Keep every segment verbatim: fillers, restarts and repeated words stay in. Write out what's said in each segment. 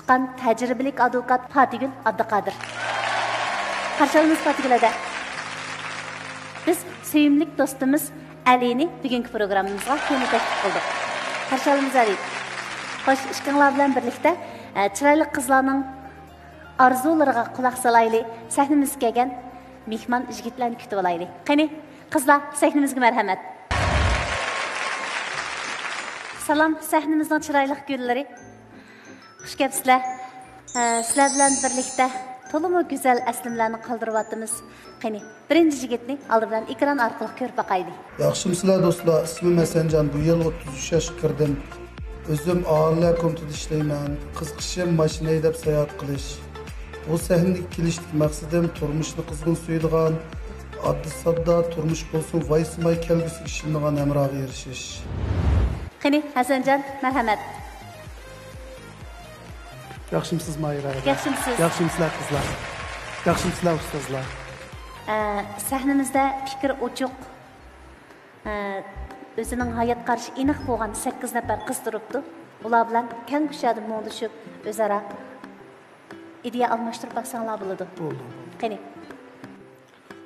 چىققان تەجرىبىلىك ئادۋوكات پاتىگۈل ئابدۇقادىر. قارشى ئالىمىز پاتىگۈل ھەدە. بىز سۆيۈملۈك دوستىمىز ئەلىنى بۈگۈنكى پروگراممىمىزغا كۆڭۈل تەكلىپ قىلدۇق. قارشى ئالىمىز ئەلى. خوش، ئىككىڭلار بىلەن بىرلىكتە، ئە، چىرايلىق قىزلارنىڭ ئارزۇلىرىغا قۇلاق سالايلى. سەھنىمىزگە كەلگەن مېھمان يىگىتلەرنى كۈتۈۋالايلى. قېنى، قىزلار، سەھنىمىزگە مەرھەمەت. سالام، سەھنىمىزنىڭ چىرايلىق گۈللىرى. خۇش كەپسىلەر. ئە، سىلەر بىلەن بىرلىكتە تولىمۇ گۈزەل ئەسلىمىلەرنى قالدۇرۇۋاتىمىز. قېنى، بىرىنچى يىگىتنى ئالدى بىلەن ئېكران ئارقىلىق كۆرۈپ باقايلى. ياخشىمۇسىلەر دوستلار؟ ئىسمىم ھەسەنجان، بۇ يىل ئوتتۇز ئۈچ ياشقا كىردىم. ئۆزۈم ئاھالىلەر كومىتېتىدا ئىشلەيمەن. قىزىقىشىم ماشىنا ھەيدەپ ساياھەت قىلىش. بۇ سەھنىگە كېلىشتىكى مەقسىتىم تۇرمۇشنى قىزغىن سۆيىدىغان، ئاددىي ساددا تۇرمۇش بولسۇن، ۋايسىماي كەلگۈسىگە ئىشىنىدىغان ھەمراھقا ئېرىشىش. قېنى، ھەسەنجان، مەرھەمەت. ياخشىمۇسىز، ماھىرە ھەدە؟ ياخشىمۇسىز؟ ياخشىمۇسىلەر، قىزلار؟ ياخشىمۇسىلەر، ئۇستازلار؟ ئە، سەھنىمىزدە پىكرى ئوچۇق، ئە، ئۆزىنىڭ ھايات قارىشى ئېنىق بولغان سەككىز نەپەر قىز تۇرۇپتۇ. ئۇلار بىلەن كەڭ كۇشادە مۇڭدىشىپ، ئۆزئارا ئىدىيە ئالماشتۇرۇپ باقساڭلار بولىدۇ. بولىدۇ، بولىدۇ. قېنى.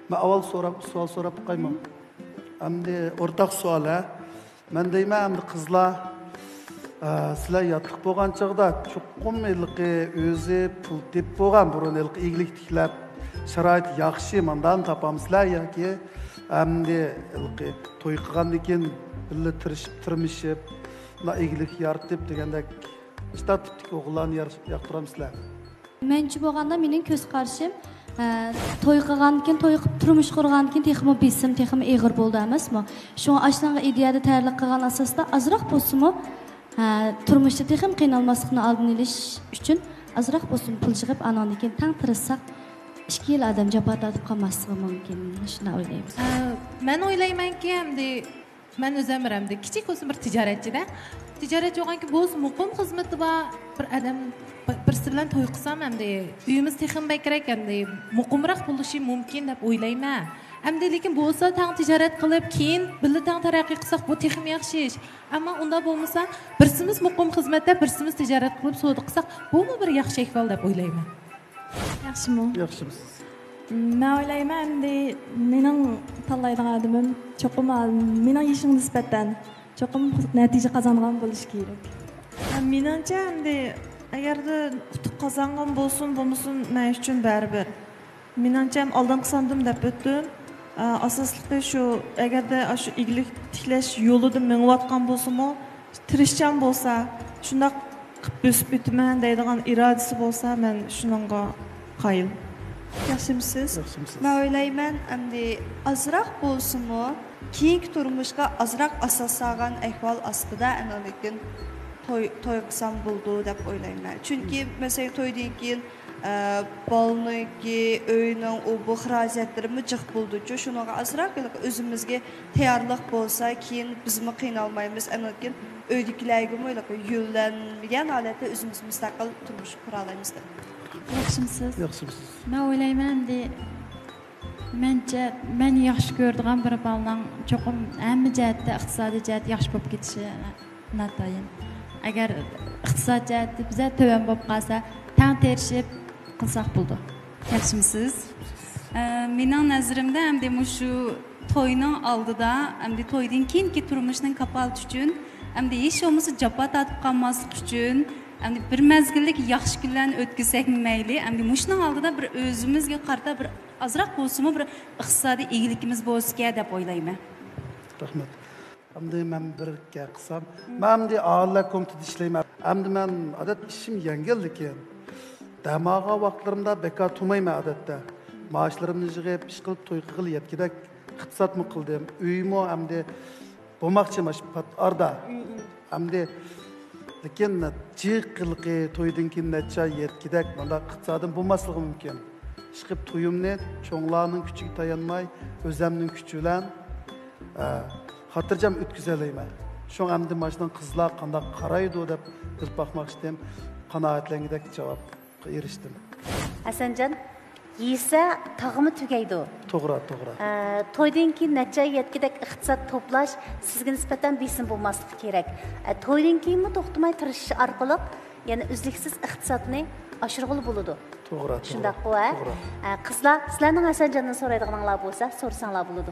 مەن ئاۋۋال سوراپ، سوئال سوراپ باقايمۇ؟ ئەمدى ئورتاق سوئال، ھە؟ مەن دەيمەن، ئەمدى قىزلار، ئە، سىلەر ياتلىق بولغان چاغدا چوقۇم ھېلىقى ئۆزى پۇل تېپىپ بولغان، بۇرۇن ھېلىقى ئىگىلىك تىكلەپ، شارائىتى ياخشى، مانداقنى تاپامسىلەر ياكى ئەمدى ھېلىقى توي قىلغاندىن كېيىن بىللە تىرىشىپ، تىرمىشىپ، مۇنداق ئىگىلىك يارىتىپ دېگەندەك، شۇنداق تىپتىكى ئوغۇللارنى يار-، ياقتۇرامسىلەر؟ مەنچە بولغاندا مېنىڭ كۆز قارىشىم، ئە، توي قىلغاندىن كېيىن، توي قىلىپ تۇرمۇش قۇرغاندىن كېيىن تېخىمۇ بېسىم، تېخىمۇ ئېغىر بولىدۇ ئەمەسمۇ؟ شۇڭا ئاشۇنىڭغا ئىدىيەدە تەييارلىق قىلغان ئاساستا ئازراق بولسىمۇ، ئە، تۇرمۇشتا تېخىمۇ قىينالماسلىقنى ئالدىنى ئېلىش ئۈچۈن ئازراق بولسىمۇ پۇل يىغىپ، ئانىڭدىن كېيىن تەڭ تىرىشساق، ئىككى يىل ئادەم جاپا تارتىپ قالماسلىقى مۇمكىن. شۇنداق ئويلايمەن. ئە، مەن ئويلايمەنكى، ئەمدى مەن ئۆزۈم بىر ئەمدى كىچىك بولسىمۇ بىر تىجارەتچىدە. تىجارەتچى بولغانكى بولسا مۇقىم خىزمىتى بار بىر ئادەم، بىرسى بىلەن توي قىلسام ئەمدى ئۆيىمىز تېخىمۇ بەكرەك ئەمدى مۇقىمراق بولۇشى مۇمكىن دەپ ئويلايمەن. ئەمدى لېكىن بولسا تەڭ تىجارەت قىلىپ كېيىن بىللە تەڭ تەرەققىي قىلساق بۇ تېخىمۇ ياخشى ئىش. ئەمما ئۇنداق بولمىسا بىرسىمىز مۇقىم خىزمەتتە بىرسىمىز تىجارەت قىلىپ سودا قىلساق بۇمۇ بىر ياخشى ئەھۋال دەپ ئويلايمەن. ياخشىمۇ؟ ياخشىمۇسىز؟ مەن ئويلايمەن، ئەمدى مېنىڭ تاللايدىغان ئادىمىم چوقۇم مېنىڭ يېشىمغا نىسبەتەن چوقۇم نەتىجە قازانغان بولۇشى كېرەك. مېنىڭچە، ئەمدى ئەگەردە ئۇتۇق قازانغان بولسۇن، بولمىسۇن، مەن ئۈچۈن بەرىبىر. مېنىڭچە، ئالدىنقى ساندىمۇ دەپ ئۆتتۈم. ئاساسلىقى شۇ، ئەگەردە ئاشۇ ئىگىلىك تىكلەش يولىدا مېڭىۋاتقان بولسىمۇ، تىرىشچان بولسا، شۇنداق قىلىپ بۆسۈپ ئۆتىمەن دەيدىغان ئىرادىسى بولسا، مەن شۇنىڭغا قايىل. ياخشىمۇسىز؟ ياخشىمۇسىز؟ مەن ئويلايمەن، ئەمدى ئازراق بولسىمۇ، كېيىنكى تۇرمۇشقا ئازراق ئاساس سالغان ئەھۋال ئاستىدا، ئاندىن كېيىن توي، توي قىلسام بولىدۇ دەپ ئويلايمەن. چۈنكى، مەسىلەن، تويدىن كېيىن ئە، بالىنىڭكى، ئۆينىڭ ئۇ بۇ خىراجەتلىرىمۇ جىق بولىدۇچۇ، شۇنىڭغا ئازراق ھېلىقى ئۆزىمىزگە تەييارلىق بولسا، كېيىن بىزمۇ قىينالمايمىز، ئاندىن كېيىن ئۆيدىكىلەرگىمۇ ھېلىقى يۆلەنمىگەن ھالەتتە ئۆزىمىز مۇستەقىل تۇرمۇش قۇرالايمىز دەپ. ياخشىمۇسىز؟ ياخشىمۇسىز؟ مەن ئويلايمەن، ئەمدى مەنچە، مەن ياخشى كۆرىدىغان بىر بالىنىڭ چوقۇم ھەممە جەھەتتە، ئىقتىسادىي جەھەتتە ياخشى بولۇپ كېتىشى ناتايىن. ئەگەر ئىقتىساد جەھەتتە بىزە تۆۋەن بولۇپ قالسا، تەڭ تىرىشىپ قىلساق بولىدۇ. ياخشىمۇسىز؟ ئە، مېنىڭ نەزىرىمدە، ئەمدى مۇشۇ توينىڭ ئالدىدا، ئەمدى تويدىن كېيىنكى تۇرمۇشنىڭ كاپالىتى ئۈچۈن، ئەمدى ھېچ بولمىسا جاپا تارتىپ قالماسلىق ئۈچۈن، ئەمدى بىر مەزگىللىك ياخشى كۈنلەرنى ئۆتكۈزسەكمۇ مەيلى، ئەمدى مۇشۇنىڭ ئالدىدا بىر ئۆزىمىزگە قارىتا بىر ئازراق بولسىمۇ بىر ئىقتىسادىي ئىگىلىكىمىز بولسىكەن دەپ ئويلايمەن. رەھمەت. ئەمدى مەن بىر گەپ قىلسام، مەن ئەمدى ئائىلە كومىتېتىدا ئىشلەيمەن. ئەمدى مەن ئادەتتە ئىشىم يەڭگىل، لېكىن دەم ئالغان ۋاقىتلىرىمدا بىكار تۇرمايمەن ئادەتتە. مائاشلىرىمنى يىغىپ، ئىش قىلىپ، توي قىلغىلى يەتكۈدەك ئىقتىسادمۇ قىلدىم. ئۆيمۇ ئەمدى بولماقچى مانا شۇ پات ئارىدا. ئەمدى، لېكىن جىق ھېلىقى تويدىن كېيىن نەچچە ئاي يەتكۈدەك مانداق ئىقتىسادىم بولماسلىقى مۇمكىن. ئىشقىلىپ تويۇمنى چوڭلارنىڭ كۈچىگە تايانماي، ئۆزەمنىڭ كۈچى بىلەن، ئە، خاتىرجەم ئۆتكۈزەلەيمەن. شۇڭا ئەمدى ماشۇنىڭ قىزلار قانداق قارايدۇ دەپ بىلىپ باقماقچىدىم. قانائەتلەنگۈدەك جاۋابقا ئېرىشتىم. ھەسەنجان، يېسە تاغىمۇ تۈگەيدۇ. توغرا، توغرا. ئە، تويدىن كېيىن نەچچە ئاي يەتكۈدەك ئىقتىساد توپلاش سىزگە نىسبەتەن بېسىم بولماسلىقى كېرەك. ئە، تويدىن كېيىنمۇ توختىماي تىرىشىش ئارقىلىق يەنە ئۈزلۈكسىز ئىقتىسادنى ئاشۇرغىلى بولىدۇ. توغرا، توغرا. شۇنداققۇ، ھە؟ توغرا. ئە، قىزلار، سىلەرنىڭ ھەسەنجاندىن سورايدىغىنىڭلار بولسا، سورىساڭلار بولىدۇ.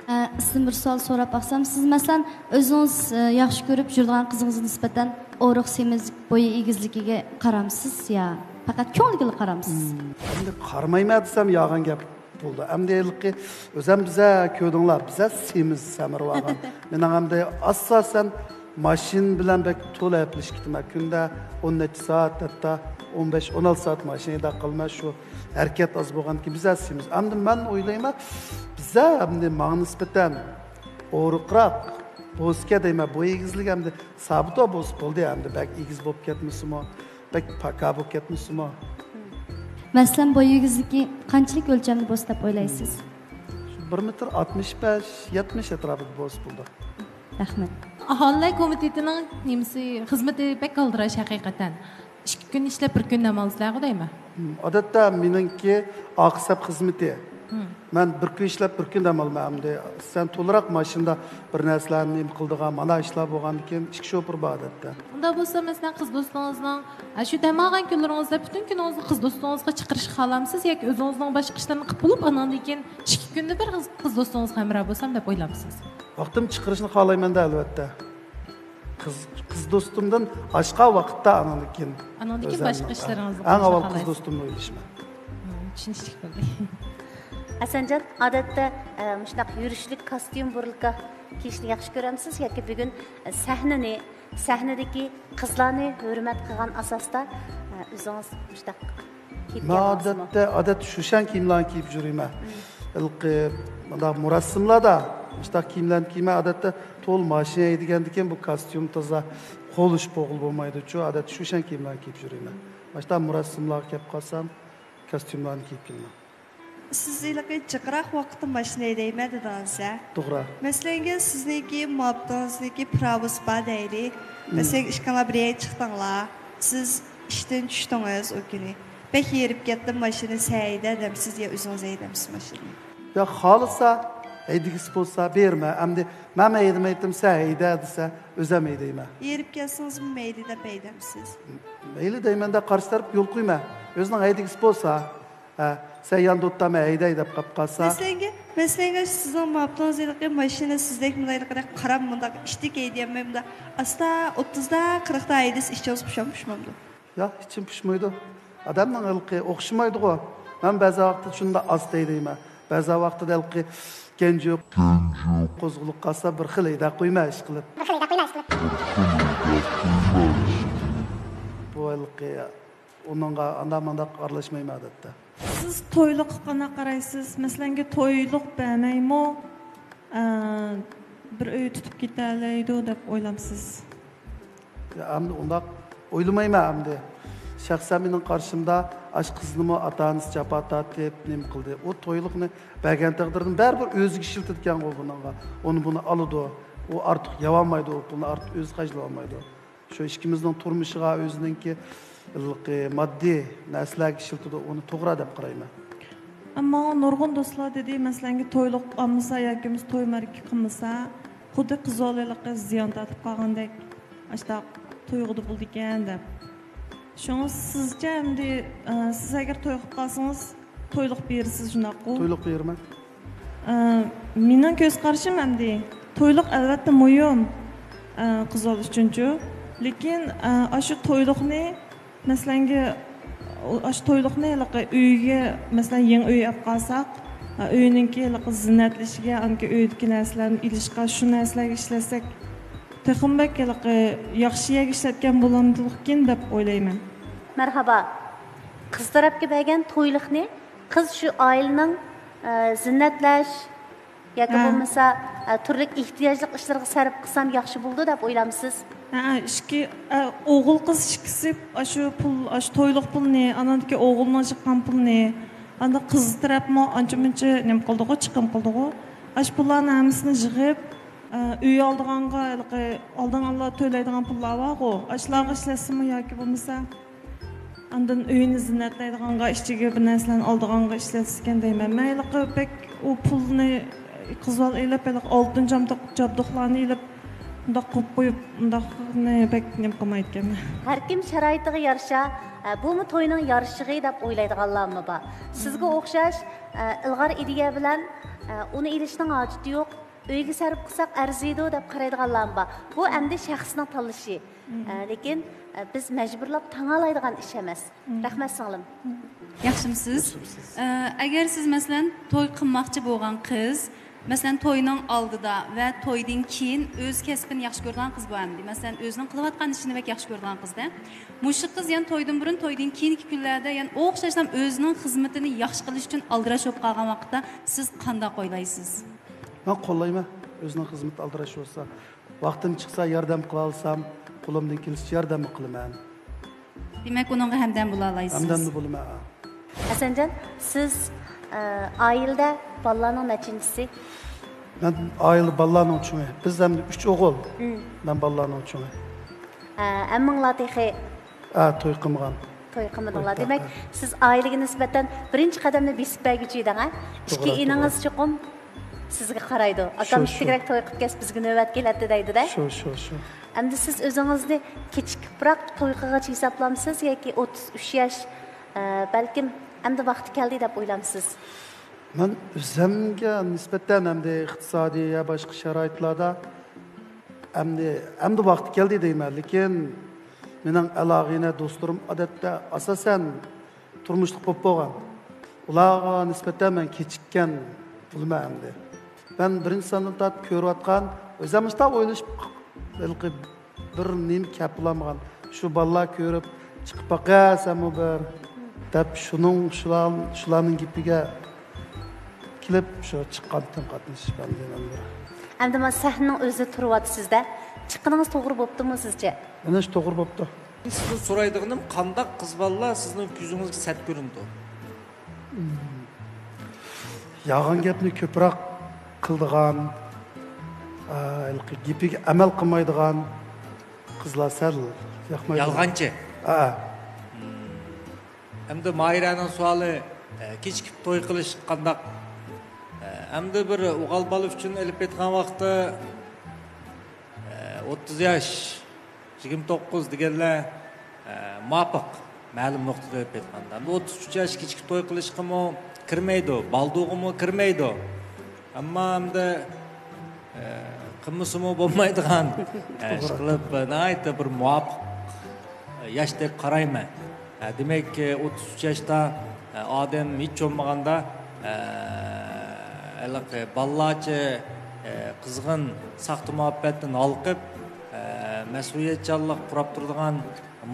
ئە، سىزدىن بىر سوئال سوراپ باقسام، سىز، مەسىلەن، ئۆزىڭىز، ئە، ياخشى كۆرۈپ يۈرىدىغان قىزىڭىزغا نىسبەتەن ئورۇق، سېمىز، بويى ئېگىزلىكىگە قارامسىز يا پەقەت كۆڭلىگىلا قارامسىز؟ مم، ئەمدى قارىمايمەن دېسەم يالغان گەپ بولىدۇ. ئەمدى ھېلىقى ئۆزەم بىزە كۆردۈڭلار، بىزە سېمىز سەمرىۋالغان. مېنىڭ ئەمدى ئاساسەن ماشىنا بىلەن بەك تولا ھەپىلىشىپ كېتىمەن. كۈندە ئون نەچچە سائەت، ھەتتا ئون بەش، ئون ئالتە سائەت ماشىنا ھەيدەپ قالىمەن. شۇ ھەرىكەت ئاز بولغاندىكىن بىزە سېمىز. ئەمدى مەن ئويلايمەن، بىزە ئەمدى ماڭا نىسبەتەن ئورۇقراق بولسىكەن دەيمەن. بوي ئېگىزلىكى ئەمدى سابىت بولسا بولدى. ئەمدى بەك ئېگىز بولۇپ كەتمىسىمۇ، بەك پاكا بولۇپ كەتمىسىمۇ. مەسىلەن، بوي ئېگىزلىكى قانچىلىك ئۆلچەمدە بولسا دەپ ئويلايسىز؟ شۇ بىر مېتىر ئاتمىش بەش، يەتمىش ئەتراپىدا بولسا بولدى. رەھمەت. ئاھالىلەر كومىتېتىنىڭ نېمىسى، خىزمىتى بەك ئالدىراش ھەقىقەتەن. ئىككى كۈن ئىشلەپ، بىر كۈن دەم ئالىسىلەرغۇ دەيمەن. ھىم، ئادەتتە مېنىڭكى ئاق ھېساب خىزمىتى. ھىم. مەن بىر كۈن ئىشلەپ، بىر كۈن دەم ئالىمەن. ئەمدى سەن تولىراق ماشىنىدا بىر نەرسىلەرنى نېمە قىلىدىغان، مانا ئىشلار بولغاندىكىن ئىككى شوپۇر بار ئادەتتە. ئۇنداق بولسا، مەسىلەن، قىز دوستىڭىزنىڭ، ئە، شۇ دەم ئالغان كۈنلىرىڭىزدە پۈتۈن كۈنىڭىزنى قىز دوستىڭىزغا چىقىرىشقا خالامسىز ياكى ئۆزىڭىزنىڭ باشقا ئىشلىرىنى قىلىپ بولۇپ، ئاناندىن كېيىن ئىككى كۈندە بىر قىز، قىز دوستىڭىزغا ھەمراھ بولسام دەپ ئويلامسىز؟ ۋاقتىم چىقىرىشنى خالايمەن-دە، ئەلۋەتتە. قىز، قىز دوستۇمدىن باشقا ۋاقىتتا ئانىڭدىن كېيىن ئانىڭدىن كېيىن ئۆزۈمنىڭ، باشقا ئىشلىرىڭىزنى ئەڭ قىلىشنى ئاۋۋال قىز خالايسىز. دوستۇمنى ئويلىشىمەن. ھىم، چۈشىنىشلىك بولدى. ھەسەنجان، ئادەتتە، ئە، مۇشۇنداق يۈرۈشلۈك كاستيۇم، بۇرۇلكا كىيىشنى ياخشى كۆرەمسىز ياكى بۈگۈن، ئە، سەھنىنى، سەھنىدىكى قىزلارنى ھۆرمەت قىلغان ئاساستا، ئە، ئۆزىڭىز مۇشۇنداق كىيىپ مەن كەلدىڭىزمۇ؟ ئادەتتە، ئادەتتە شۇشەن كىيىملەرنى كىيىپ يۈرىمەن. مم. ھېلىقى مۇنداق مۇراسىملاردا مۇشۇنداق كىيىملەرنى كىيىمەن. ئادەتتە تولا ماشىنا ھەيدىگەندىكىن بۇ كاستيۇم تازا قولىشىپ بولغىلى بولمايدۇچۇ. ئادەتتە شۇشەن كىيىملەرنى كىيىپ يۈرىمەن. مۇشۇنداق مۇراسىملارغا كەپ قالسام، كاستيۇملارنى كىيىپ كېلىمەن. سىز ھېلىقى جىقراق ۋاقىتتا ماشىنا ھەيدەيمەن دېدىڭىز ھە؟ توغرا. مەسىلەنگە، سىزنىڭكى مۇھەببىتىڭىزنىڭكى پىراۋىسى بار دەيلى. مم. مەسىلەن، ئىككىڭلار بىر يەرگە چىقتىڭلار. سىز ئىشتىن چۈشتىڭىز ئۇ كۈنى. بەك ھېرىپ كەتتىم، ماشىنا سەن ھەيدە دەمسىز يا ئۆزىڭىز ھەيدەمسىز ماشىنىنى؟ يا خالىسا، ھەيدىگۈسى بولسا بېرىمەن. ئەمدى مەن ھەيدىمەيتتىم، سەن ھەيدە دېسە، ئۆزەم ھەيدەيمەن. ھېرىپ كەتسىڭىزمۇ مەيلى دەپ ھەيدەمسىز؟ مەيلى دەيمەن-دە، قارشى تەرەپ يول قويىمەن. ئۆزىنىڭ ھەيدىگۈسى بولسا، ھە، سەن ياندا ئولتۇرما، ھەيدەي دەپ قاپ قالسا. مەسىلەنگە، مەسىلەنگە، سىزنىڭ مۇھەببىتىڭىز ھېلىقى ماشىنا سىزدەك مۇنداق ھېلىقىدەك قارام، مۇنداق ئىشتىك ھەيدىيەلمەي، مۇنداق ئاستا ئوتتۇزدا، قىرىقتا ھەيدىسە ئىچىڭىز پۇشام پۇشمامدۇ؟ ياق، ئىچىم پۇشمايدۇ. ئادەمنىڭ ھېلىقى ئوخشىمايدىغۇ. مەن بەزى ۋاقىتتا شۇنداق ئاستا ھەيدەيمەن. بەزى ۋاقىتتا ھېلىقى گەنجۇ قوزغىلىپ قالسا، بىر خىل ھەيدەپ قويىمەن ئىشقىلىپ. بىر خىل ھەيدەپ قويىمەن ئىشقىلىپ. بۇ ھېلىقى ئۇنىڭغا ئانداق مانداق ئارىلاشمايمەن ئادەتتە. سىز تويلۇققا قانداق قارايسىز؟ مەسىلەنگە، تويلۇق بەرمەيمۇ، ئە، بىر ئۆي تۇتۇپ كېتەلەيدۇ دەپ ئويلامسىز؟ يا، ئەمدى ئۇنداق ئويلىمايمەن ئەمدى. شەخسەن مېنىڭ قارىشىمدا، ئاش قىزنىمۇ ئاتا-ئانىسى جاپا تارتىپ، نېمە قىلدى. ئۇ تويلۇقنى بەرگەن تەقدىردىمۇ بەرىبىر ئۆزىگە ئىشلىتىدىكەنغۇ بۇنىڭغا. ئۇنى بۇنى ئالىدۇ. ئۇ ئارتۇق يەۋالمايدۇ، ئۇ پۇلنى ئارتۇق ئۆزى خەجلىۋالمايدۇ. شۇ ئىككىمىزنىڭ تۇرمۇشىغا ئۆزىنىڭكى ھېلىقى ماددىي نەرسىلەرگە ئىشلىتىدۇ، ئۇنى توغرا دەپ قارايمەن. ئەمما نۇرغۇن دوستلار دېدى، مەسىلەنگە، تويلۇق ئالمىسا ياكى بولمىسا توي مەرىكە قىلمىسا، خۇددى قىز بالا ھېلىقى زىيان تارتىپ قالغاندەك، ئاشتاق تۇيغۇدا بولىدىكەن دەپ. شۇڭا سىزچە ئەمدى، ئە، سىز ئەگەر توي قىلىپ قالسىڭىز، تويلۇق بېرىسىز، شۇنداققۇ؟ تويلۇق بېرىمەن. ئە، مېنىڭ كۆز قارىشىم ئەمدى، تويلۇق ئەلۋەتتە مۇھىم، ئە، قىز بالا ئۈچۈنچۇ. لېكىن، ئە، ئاشۇ تويلۇقنى، مەسىلەنگە، ئاشۇ تويلۇقنى ھېلىقى ئۆيگە، مەسىلەن، يېڭى ئۆي ئەپ قالساق، ئە، ئۆينىڭكى ھېلىقى زىننەتلىشىگە، ئانكى ئۆيدىكى نەرسىلەرنى ئېلىشقا، شۇ نەرسىلەرگە ئىشلەتسەك، تېخىمۇ بەك ھېلىقى ياخشى يەرگە ئىشلەتكەن بولامدىغۇكىن دەپ ئويلايمەن. مەرھابا. قىز تەرەپكە بەرگەن تويلۇقنى قىز شۇ ئائىلىنىڭ، ئە، زىننەتلەش ياكى ھە. بولمىسا، ئە، تۈرلۈك ئېھتىياجلىق ئىشلىرىغا سەرپ قىلسام ياخشى بولىدۇ دەپ ئويلامسىز؟ ھە، ئىككى، ئە، ئوغۇل قىز ئىككىسى ئاشۇ پۇل، ئاشۇ تويلۇق پۇلنى، ئاناندىكى ئوغۇلنىڭ چىققان پۇلىنى، ئاندىن قىز تەرەپمۇ ئانچە مۇنچە نېمە قىلدىغۇ، چىقىم قىلدىغۇ. ئاشۇ پۇللارنى ھەممىسىنى يىغىپ، ئە، ئۆي ئالىدىغانغا، ھېلىقى ئالدىن ئاللا تۆلەيدىغان پۇللار بارغۇ، ئاشۇلارغا ئىشلەتسىمۇ ياكى بولمىسا ئاندىن ئۆينى زىننەتلەيدىغانغا، ئىچىگە بىر نەرسىلەرنى ئالىدىغانغا ئىشلەتسىكەن دەيمەن. مەن ھېلىقى بەك ئۇ پۇلنى قىز بالا ئېلىپ، ھېلىقى ئالتۇن جامدۇق، جابدۇقلارنى ئېلىپ، مۇنداق قويۇپ قويۇپ، مۇنداقنى بەك نېمە قىلمايدىكەن. ھەر كىم شارائىتىغا يارىشا، ئە، بۇمۇ توينىڭ يارىشىغى دەپ ئويلايدىغانلارمۇ بار. سىزگە ئوخشاش، ئە، ئىلغار ئىدىيە بىلەن، ئە، ئۇنى ئېلىشنىڭ ھاجىتى يوق، ئۆيگە سەرپ قىلساق ئەرزىيدۇ دەپ قارايدىغانلارمۇ بار. بۇ ئەمدى شەخسنىڭ تاللىشى. ئە، لېكىن، ئە، بىز مەجبۇرلاپ تاڭالايدىغان ئىش ئەمەس. رەھمەت، سىڭلىم. ياخشىمۇسىز؟ ياخشىمىسىز؟ ئە، ئەگەر سىز، مەسىلەن، توي قىلماقچى بولغان قىز، مەسىلەن، توينىڭ ئالدىدا ۋە تويدىن كېيىن ئۆز كەسپىنى ياخشى كۆرىدىغان قىز بۇ ئەمدى. مەسىلەن، ئۆزىنىڭ قىلىۋاتقان ئىشىنى بەك ياخشى كۆرىدىغان قىزدا. مۇشۇ قىز يەنە تويدىن بۇرۇن، تويدىن كېيىنكى كۈنلەردە يەنە ئوخشاشلا ئۆزىنىڭ خىزمىتىنى ياخشى قىلىش ئۈچۈن ئالدىراش بولۇپ قالغان ۋاقىتتا سىز قانداق ئويلايسىز؟ مەن قوللايمەن. ئۆزىنىڭ خىزمىتى ئالدىراش بولسا، ۋاقتىم چىقسا ياردەم قىلالىسام، قولۇمدىن كېلىشىچە ياردەممۇ قىلىمەن. دېمەك، ئۇنىڭغا ھەمدەم بولالايسىز. ھەمدەمدە بولىمەن. ھەسەنجان، سىز، ئە، ئائىلىدە بالىلارنىڭ نەچچىنچىسى؟ مەن ئائىلىدە بالىلارنىڭ چوڭى. بىز ئەمدى ئۈچ ئوغۇل. مم. مەن بالىلارنىڭ چوڭى. ئە، ھەممىڭلار تېخى ھە، توي قىلمىغان. توي قىلمىدىڭلار. توي، دېمەك، ھە. سىز ئائىلىگە نىسبەتەن بىرىنچى قەدەمنى بېسىپ بەرگۈچى ئىدىڭ، ھە؟ توغرا، ئىككى توغرا. ئىنىڭىز چوقۇم سىزگە قارايدۇ. شۇ، ئاكام شۇ. تېزرەك توي قىلىپ كەلسە، بىزگە نۆۋەت كېلەتتى دەيدۇ-دە. شۇ، شۇ، شۇ. ئەمدى سىز ئۆزىڭىزنى كېچىكىپراق توي قىلغۇچى ھېسابلامسىز ياكى ئوتتۇز ئۈچ ياش، ئە، بەلكىم ئەمدى ۋاقتى كەلدى دەپ ئويلامسىز؟ مەن ئۆزۈمگە نىسبەتەن ئەمدى ئىقتىسادىي يا باشقا شارائىتلاردا ئەمدى، ئەمدى ۋاقتى كەلدى دەيمەن. لېكىن مېنىڭ ئالاقىنە دوستلىرىم ئادەتتە ئاساسەن تۇرمۇشلۇق بولۇپ بولغان. ئۇلارغا نىسبەتەن مەن كېچىككەن بولىمەن ئەمدى. مەن بىرىنچى سانىدىن تارتىپ كۆرۈۋاتقان، ئۆزۈم مۇشۇنداق ئويلىشىپ، ھېلىقى بىر نېمە كەپ بولالمىغان. شۇ بالىلار كۆرۈپ، چىقىپ باقە سەنمۇ بىر دەپ، شۇنىڭ، شۇلار، شۇلارنىڭ گېپىگە كېلىپ، شۇ چىققانتىم قاتنىشىپ ئەمدى مەن بىر. ئەمدى مانا سەھنىنىڭ ئۆزىدە تۇرۇۋاتىسىز-دە. چىققىنىڭىز توغرا بوپتۇمۇ سىزچە؟ مېنىڭچە توغرا بوپتۇ. سىزدىن سورايدىغىنىم، قانداق قىز بالىلار سىزنىڭ كۆزىڭىزگە سەت كۆرۈنىدۇ؟ يالغان گەپنى كۆپرەك قىلىدىغان، ئا، ھېلىقى گېپىگە ئەمەل قىلمايدىغان قىزلار سەل ياقمايدۇ. يالغانچى. ھە. ئەمدى ماھىرەنىڭ سوئالى، ئە، كېچىكىپ توي قىلىش قانداق؟ ئە، ئەمدى بىر ئوغۇل بالا ئۈچۈن ئېلىپ ئېيتقان ۋاقىتتا، ئە، ئوتتۇز ياش، يىگىرمە توققۇز دېگەنلەر، ئە، مۇۋاپىق، مەلۇم نۇقتىدا ئېلىپ ئېيتقاندا. ئەمدى ئوتتۇز ئۈچ ياش كېچىكىپ توي قىلىشقىمۇ كىرمەيدۇ، بالدۇرغىمۇ كىرمەيدۇ. ئەمما ئەمدى، ئە، قىلمىسىمۇ بولمايدىغان، ئە، ئىش قىلىپ، ناھايىتى بىر مۇۋاپىق ياش دەپ قارايمەن. ئە، دېمەك، ئوتتۇز ئۈچ ياشتا، ئە، ئادەم ھېچ بولمىغاندا، ئە، ھېلىقى بالىلارچە، ئە، قىزغىن ساختا مۇھەببەتتىن ھالقىپ، ئە، مەسئۇلىيەتچانلىق پۇراپ تۇرىدىغان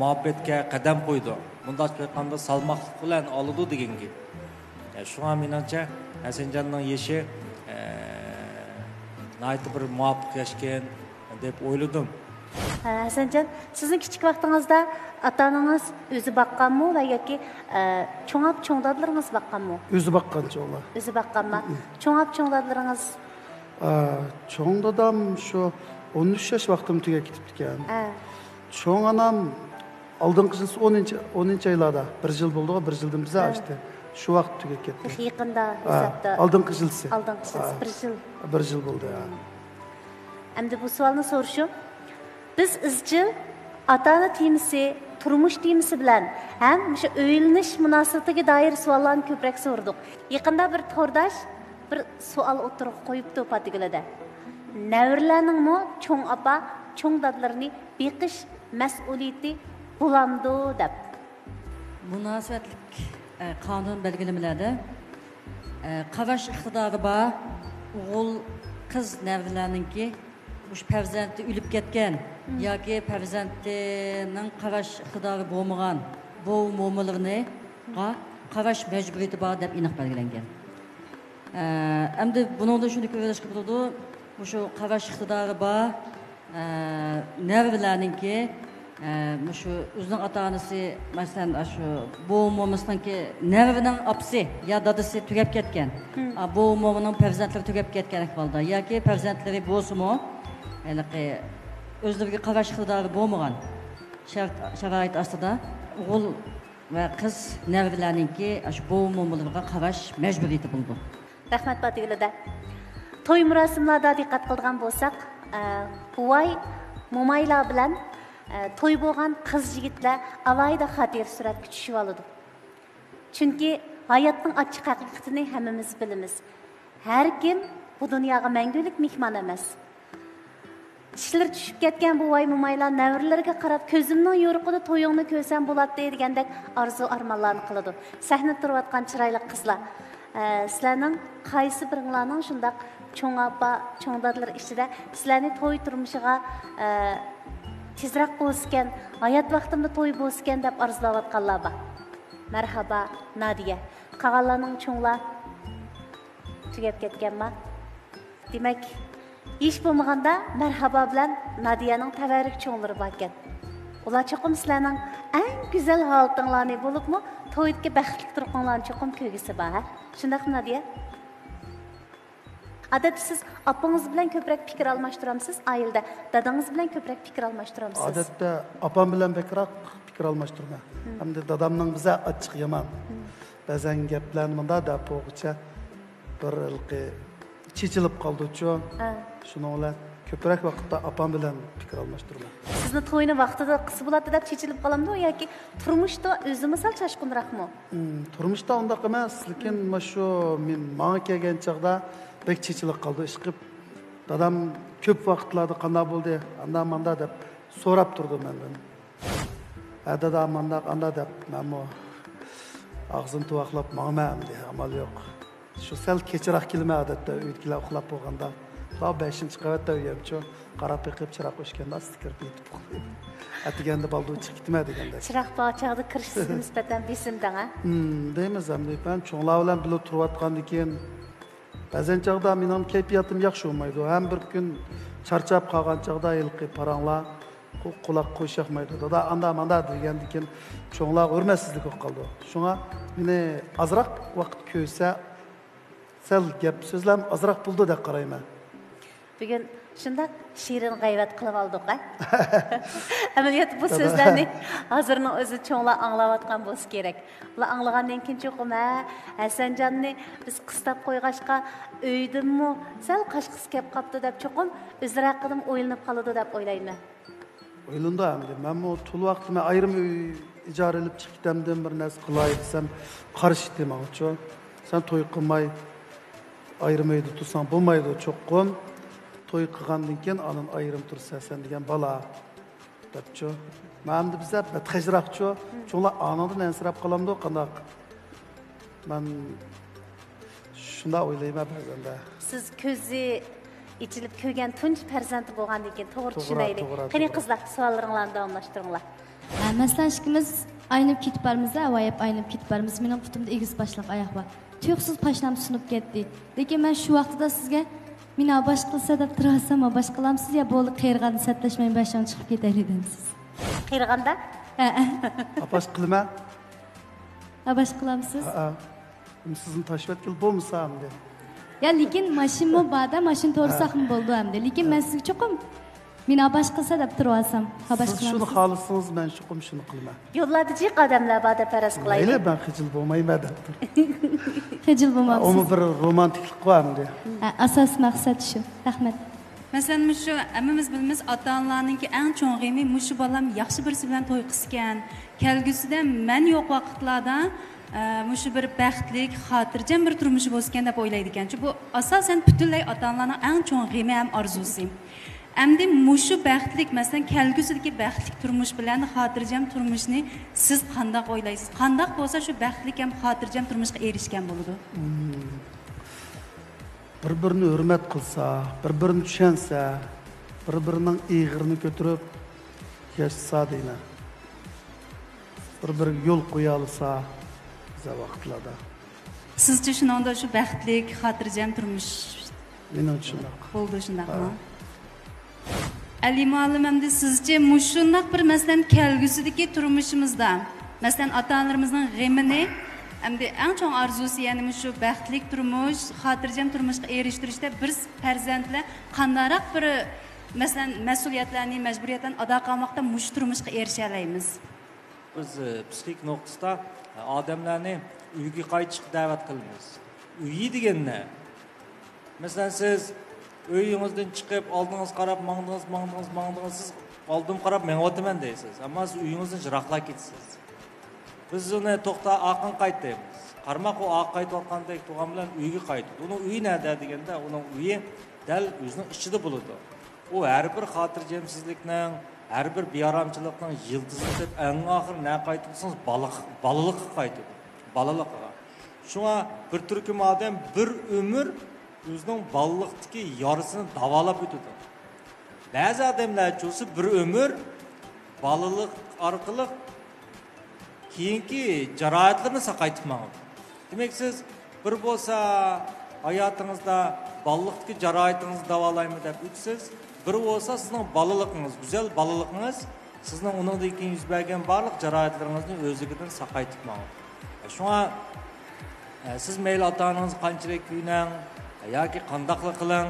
مۇھەببەتكە قەدەم قويىدۇ. مۇنداقچە ئېيتقاندا، سالماقلىق بىلەن ئالىدۇ دېگەن گەپ. ئە، شۇڭا مېنىڭچە، ھەسەنجاننىڭ يېشى، ئە، ناھايىتى بىر مۇۋاپىق ياشكەن دەپ ئويلىدىم. ھە، ھەسەنجان، سىزنىڭ كىچىك ۋاقتىڭىزدا ئاتا-ئانىڭىز ئۆزى باققانمۇ ۋە ياكى، ئە، چوڭ ئاپا، چوڭ دادىلىرىڭىز باققانمۇ؟ ئۆزى باققان چوڭلار. ئۆزى باققانما؟ ئۆزى. چوڭ ئاپا، چوڭ دادىلىرىڭىز؟ ئە، چوڭ دادام شۇ ئون ئۈچ ياش ۋاقتىمدا تۈگەپ كېتىپتىكەن. ھە. چوڭ ئانام ئالدىنقى يىلسى ئونىنچى، ئونىنچى ئايلاردا، بىر يىل بولدىغۇ، بىر يىلدىن بىزە ھە. ئاشتى. شۇ ۋاقىت تۈگەپ كەتتى. تېخى يېقىندا ھە، ھېسابتا. ئالدىنقى يىلسى. ئالدىنقى يىلسى، ھە. بىر يىل. بىر يىل بولدى، ھە. ئەمدى بۇ سوئالنى سورىشىم. بىز ئىزچىل ئاتا-ئانا تېمىسى، تۇرمۇش تېمىسى بىلەن ھەم مۇشۇ ئۆيلىنىش مۇناسىۋىتىگە دائىر سوئاللارنى كۆپرەك سورىدۇق. يېقىندا بىر تورداش بىر سوئال ئوتتۇرىغا قويۇپتۇ، پاتىگۈلىدە. نەۋرىلەرنىڭمۇ چوڭ ئاپا، چوڭ دادىلىرىنى بېقىش مەسئۇلىيىتى بولامدۇ دەپ. مۇناسىۋەتلىك، ئە، قانۇن بەلگىلىمىلەردە، ئە، قاراش ئىقتىدارى بار ئوغۇل، قىز نەۋرىلەرنىڭكى مۇشۇ پەرزەنتى ئۆلۈپ كەتكەن مم. ياكى پەرزەنتىنىڭ قاراش ئىقتىدارى بولمىغان بوۋا مومىلىرىغا قاراش مەجبۇرىيىتى بار دەپ ئېنىق بەلگىلەنگەن. ئە، ئەمدى بۇنىڭدىن شۇنى كۆرۈۋېلىشقا بولىدۇ، مۇشۇ قاراش ئىقتىدارى بار، ئە، نەۋرىلەرنىڭكى، ئە، مۇشۇ ئۆزىنىڭ ئاتا-ئانىسى، مەسىلەن، ئاشۇ بوۋا مومىسىنىڭكى نەۋرىنىڭ ئاپىسى يا دادىسى تۈگەپ كەتكەن. مم. ئا، بوۋا مومىنىڭ پەرزەنتلىرى تۈگەپ كەتكەن ئەھۋالدا ياكى پەرزەنتلىرى بولسىمۇ، ھېلىقى ئۆزلىرىگە قاراش ئىقتىدارى بولمىغان شەرت، شارائىت ئاستىدا ئوغۇل ۋە قىز نەۋرىلەرنىڭكى ئاشۇ بوۋا مومىلىرىغا قاراش مەجبۇرىيىتى بولىدۇ. رەھمەت، پاتىگۈلىدە. توي مۇراسىملاردا دىققەت قىلىدىغان بولساق، ئە، بوۋاي، مومايلار بىلەن، ئە، توي بولغان قىز يىگىتلەر ئالاھىدە خاتىرە سۈرەتكە چۈشۈۋالىدۇ. چۈنكى ھاياتنىڭ ئاچچىق ھەقىقىتىنى ھەممىمىز بىلىمىز. ھەر كىم بۇ دۇنياغا مەڭگۈلۈك مېھمان ئەمەس. چىشلىرى چۈشۈپ كەتكەن بوۋاي، مومايلار نەۋرىلىرىگە قاراپ، كۆزۈمنىڭ يورۇقىدا تويۇڭنى كۆرسەم بولاتتى دېگەندەك ئارزۇ ئارمانلارنى قىلىدۇ. سەھنىدە تۇرۇۋاتقان چىرايلىق قىزلار، ئە، سىلەرنىڭ قايسى بىرىڭلارنىڭ شۇنداق چوڭ ئاپا، چوڭ دادىلىرى ئىچىدە سىلەرنى توي تۇرمۇشىغا، ئە، تېزرەك بولسىكەن، ھايات ۋاقتىمدا توي بولسىكەن دەپ ئارزۇلاۋاتقانلار بار؟ مەرھابا، نادىيە. قالغانلارنىڭ چوڭلار تۈگەپ كەتكەنما؟ دېمەك، ھېچ بولمىغاندا مەرھابا بىلەن نادىيەنىڭ تەۋەررۈك چوڭلىرى باركەن. ئۇلار چوقۇم سىلەرنىڭ ئەڭ گۈزەل ھالىتىڭلارنى، بولۇپمۇ تويدىكى بەختلىك تۇرقۇڭلارنى چوقۇم كۆرگۈسى بار، ھە؟ شۇنداقمۇ، نادىيە؟ ئادەتتە سىز ئاپىڭىز بىلەن كۆپرەك پىكىر ئالماشتۇرامسىز؟ ئائىلىدە دادىڭىز بىلەن كۆپرەك پىكىر ئالماشتۇرامسىز؟ ئادەتتە ئاپام بىلەن بەكرەك پىكىر ئالماشتۇرىمەن. ھەمدە دادامنىڭ بىزە ئاچچىقى يامان. بەزەن گەپلەرنى مۇنداق دەپ بولغۇچە بىر ھېلىقى چېچىلىپ قالىدۇچۇ. ھە. شۇنىڭ بىلەن كۆپرەك ۋاقىتتا ئاپام بىلەن پىكىر ئالماشتۇرىمەن. سىزنى توينى ۋاقتىدا قىلسا بولاتتى دەپ چېچىلىپ قالامدۇ ياكى تۇرمۇشتا ئۆزىمۇ سەل چاشقۇنراقمۇ؟ ھىم، تۇرمۇشتا ئۇنداق ئەمەس، لېكىن مم. مانا شۇ مېن، ماڭا كەلگەن چاغدا بەك چېچىلىپ قالىدۇ. ئىشقىلىپ دادام كۆپ ۋاقىتلاردا «قانداق بولدى، ئاندا ماندا» دەپ سوراپ تۇرىدۇ مەندىن. «ھە دادا، مانداق ئاندا» دەپ، مەنمۇ ئاغزىنى تۇۋاقلاپ ماڭىمەن ئەمدى، ئامال يوق. شۇ سەل كېچىراق كېلىمەن ئادەتتە، ئۆيدىكىلەر ئۇخلاپ بولغاندا. «لا، بەشىنچى قەۋەتتە ئۆيەمچۇ، قاراپ بېقىپ چىراغ ئۆچكەندە ئاستا كىرىپ يېتىپ ئۇخلايمەن. ئەتىگەندە بالدۇر چىقىپ كېتىمەن» دېگەندەك. چىراغ بار چاغدا كىرىش سىزگە نىسبەتەن بېسىمدىڭ، ھە؟ ھىم، دەيمىز ئەمدى. مەن چوڭلار بىلەن بىللە تۇرۇۋاتقاندىن كېيىن، بەزەن چاغدا مېنىڭ كەيپىياتىم ياخشى بولمايدۇ. ھەم بىر كۈن چارچاپ قالغان چاغدا ھېلىقى پاراڭلار قۇ-، قۇلاق قوشۇياقمايدۇ. «دادا، ئاندا ماندا» دېگەندىن كېيىن چوڭلارغا ھۆرمەتسىزلىك بولۇپ قالىدۇ. شۇڭا مېنى ئازراق ۋاقىت كۆرسە، سەل گەپ سۆزلەرمۇ ئازراق بولىدۇ دەپ قارايمەن. بۈگۈن شۇنداق شېرىن غەيۋەت قىلىپ ئالدۇق، ھە؟ ئەمەلىيەتتە بۇ دادا. سۆزلەرنى ھازىرنىڭ ئۆزىدە چوڭلار ئاڭلاۋاتقان بولسا كېرەك. ئۇلار ئاڭلىغاندىن كېيىن چوقۇم، ھە، ھەسەنجاننى بىز قىستاپ قويغاچقا، ئۆيدىنمۇ سەل قاچقۇسى كەپ قاپتۇ دەپ چوقۇم ئۆزلىرى ھەققىدىمۇ ئويلىنىپ قالىدۇ دەپ ئويلايمەن. ئويلىنىدۇ ئەمدى. مەنمۇ تولا ۋاقتىدا مەن ئايرىم ئۆي ئىجارە ئېلىپ چىقىپ كېتەمدىم، بىر نەرسە قىلاي دېسەم، قارشى ئىدى ماڭىچۇ. «سەن توي قىلماي ئايرىم ئۆيدە تۇرساڭ بولمايدۇ، چوقۇم توي قىلغاندىن كېيىن ئاندىن ئايرىم تۇرىسەن سەن دېگەن بالا» دەپچۇ. مەن ئەمدى بىزدە بەتخەجراقچۇ. چوڭلار ئانىڭدىن ئەنسىرەپ قالامدۇ قانداق؟ مەن شۇنداق ئويلايمەن بەزەندە. سىز كۆزى ئېچىلىپ كۆرگەن تۇنجى پەرزەنتى بولغاندىن كېيىن، توغرا توغرا، چۈشىنەيلى. توغرا، قېنى توغرا. قىزلار، سوئاللىرىڭلارنى داۋاملاشتۇرۇڭلار. ھە، مەسىلەن، ئىككىمىز ئايلىنىپ كېتىپ بارىمىز-دە، ئاۋاياپ ئايلىنىپ كېتىپ بارىمىز. مېنىڭ پۇتۇمدا ئېگىز باشلىق ئاياق بار. تۇيۇقسىز پاشنام سۇنۇپ كەتتى. لېكىن مەن شۇ ۋاقتىدا سىزگە، «مېنى ئاباش قىلسا» دەپ تۇرۇۋالسام، ئاباش قىلامسىز يا «بولدى، قېرىغاندا سەتلەشمەي باشاڭ چىقىپ كېتەيلى» دەمسىز؟ قېرىغاندا؟ ھە. ئاباش قىلىمەن. ئاباش قىلامسىز؟ ھە. سىزنى تاشلىۋەتكىلى بولمىسا ئەمدى. يا، لېكىن ماشىنىمۇ بار-دە، ماشىنا تورىساقمۇ بولىدۇ ئەمدى. لېكىن مەن سىزگە چوقۇم «مېنى ئاباش قىلسا» دەپ تۇرۇۋالسام، ئاباش قىلامسىز؟ سىز شۇنى خالىسىڭىز، مەن چوقۇم شۇنى قىلىمەن. يوللاردا جىق ئادەملەر بار دەپ پەرەز قىلايلى. مەيلى، مەن خىجىل بولمايمەن دەپ تۇر. خىجىل بولمامسىز؟ ئۇمۇ بىر رومانتىكلىق بار ئەمدى. ھە، ئاساسىي مەقسەت شۇ. رەھمەت. مەسىلەن، مۇشۇ ھەممىمىز بىلىمىز، ئاتا-ئانىلارنىڭكى ئەڭ چوڭ غېمى مۇشۇ بالام ياخشى بىرسى بىلەن توي قىلسىكەن، كەلگۈسىدە مەن يوق ۋاقىتلاردا، ئە، مۇشۇ بىر بەختلىك، خاتىرجەم بىر تۇرمۇشى بولسىكەن دەپ ئويلايدىكەن. بۇ ئاساسەن پۈتۈنلەي ئاتا-ئانىلارنىڭ ئەڭ چوڭ غېمى ھەم ئارزۇسى. ئەمدى مۇشۇ بەختلىك، مەسىلەن، كەلگۈسىدىكى بەختلىك تۇرمۇش بىلەن خاتىرجەم تۇرمۇشنى سىز قانداق ئويلايسىز؟ قانداق بولسا شۇ بەختلىك ھەم خاتىرجەم تۇرمۇشقا ئېرىشكەن بولىدۇ؟ مم. بىر-بىرىنى ھۆرمەت قىلسا، بىر-بىرىنى چۈشەنسە، بىر-بىرىنىڭ ئېغىرىنى كۆتۈرۈپ ياشىسا دەيمەن. بىر-بىرىگە يول قويالىسا، بىزە ۋاقىتلاردا. سىزچە شۇنىڭدا شۇ بەختلىك، خاتىرجەم تۇرمۇش؟ مېنىڭچە شۇنداق. بولىدۇ، شۇنداقمۇ؟ ھە. ئەلى مۇئەللىم، ئەمدى سىزچە مۇشۇنداق بىر، مەسىلەن، كەلگۈسىدىكى تۇرمۇشىمىزدا، مەسىلەن، ئاتا-ئانىلىرىمىزنىڭ غېمىنى، ئەمدى ئەڭ چوڭ ئارزۇسى، يەنى مۇشۇ بەختلىك تۇرمۇش، خاتىرجەم تۇرمۇشقا ئېرىشتۈرۈشتە بىز پەرزەنتلەر قانداقراق بىر، مەسىلەن، مەسئۇلىيەتلەرنى، مەجبۇرىيەتلەرنى ئادا قىلغان ۋاقىتتا مۇشۇ تۇرمۇشقا ئېرىشەلەيمىز؟ بىز، ئى، پسىخىك نۇقتىسىدا، ئى، ئادەملەرنى ئۆيگە قايتىشقا دەۋەت قىلىمىز. ئۆيى دېگەن نە؟ مەسىلەن، سىز ئۆيىڭىزدىن چىقىپ، ئالدىڭىزغا قاراپ ماڭدىڭىز، ماڭدىڭىز، ماڭدىڭىز، سىز ئالدىمغا قاراپ مېڭىۋاتىمەن دەيسىز. ئەمما سىز ئۆيىڭىزدىن يىراقلاپ كېتىسىز. بىز ئۇنى توختا ئارقاڭغا قايت دەيمىز. قارىماق ئۇ ئارقا قايتىۋاتقاندەك تۇرغان بىلەن ئۆيگە قايتىدۇ. ئۇنىڭ ئۆيى نەدە دېگەندە، ئۇنىڭ ئۆيى دەل ئۆزىنىڭ ئىچىدە بولىدۇ. ئۇ ھەر بىر خاتىرجەمسىزلىكنىڭ، ھەر بىر بىئارامچىلىقنىڭ يىلتىزىنى تېپىپ، ئەڭ ئاخىرى نەگە قايتىدۇ دېسىڭىز، بالىلىق-، بالىلىققا قايتىدۇ. بالىلىقىغا. شۇڭا بىر تۈركۈم ئادەم بىر ئۆمۈر ئۆزىنىڭ بالىلىقتىكى يارىسىنى داۋالاپ ئۆتىدۇ. بەزى ئادەملەرچە بولسا بىر ئۆمۈر بالىلىق ئارقىلىق كېيىنكى جاراھەتلىرىنى ساقايتىپ ماڭىدۇ. دېمەك، سىز بىر بولسا ھاياتىڭىزدا بالىلىقتىكى جاراھىتىڭىزنى داۋالايمەن دەپ ئۆتىسىز، بىر بولسا سىزنىڭ بالىلىقىڭىز، گۈزەل بالىلىقىڭىز سىزنىڭ ئۇنىڭدىن كېيىن يۈز بەرگەن بارلىق جاراھەتلىرىڭىزنى ئۆزلۈكىدىن ساقايتىپ ماڭىدۇ. شۇڭا، ئە، سىز مەيلى ئاتا-ئانىڭىزغا قانچىلىك كۆيۈنەڭ ياكى قانداقلا قىلىڭ،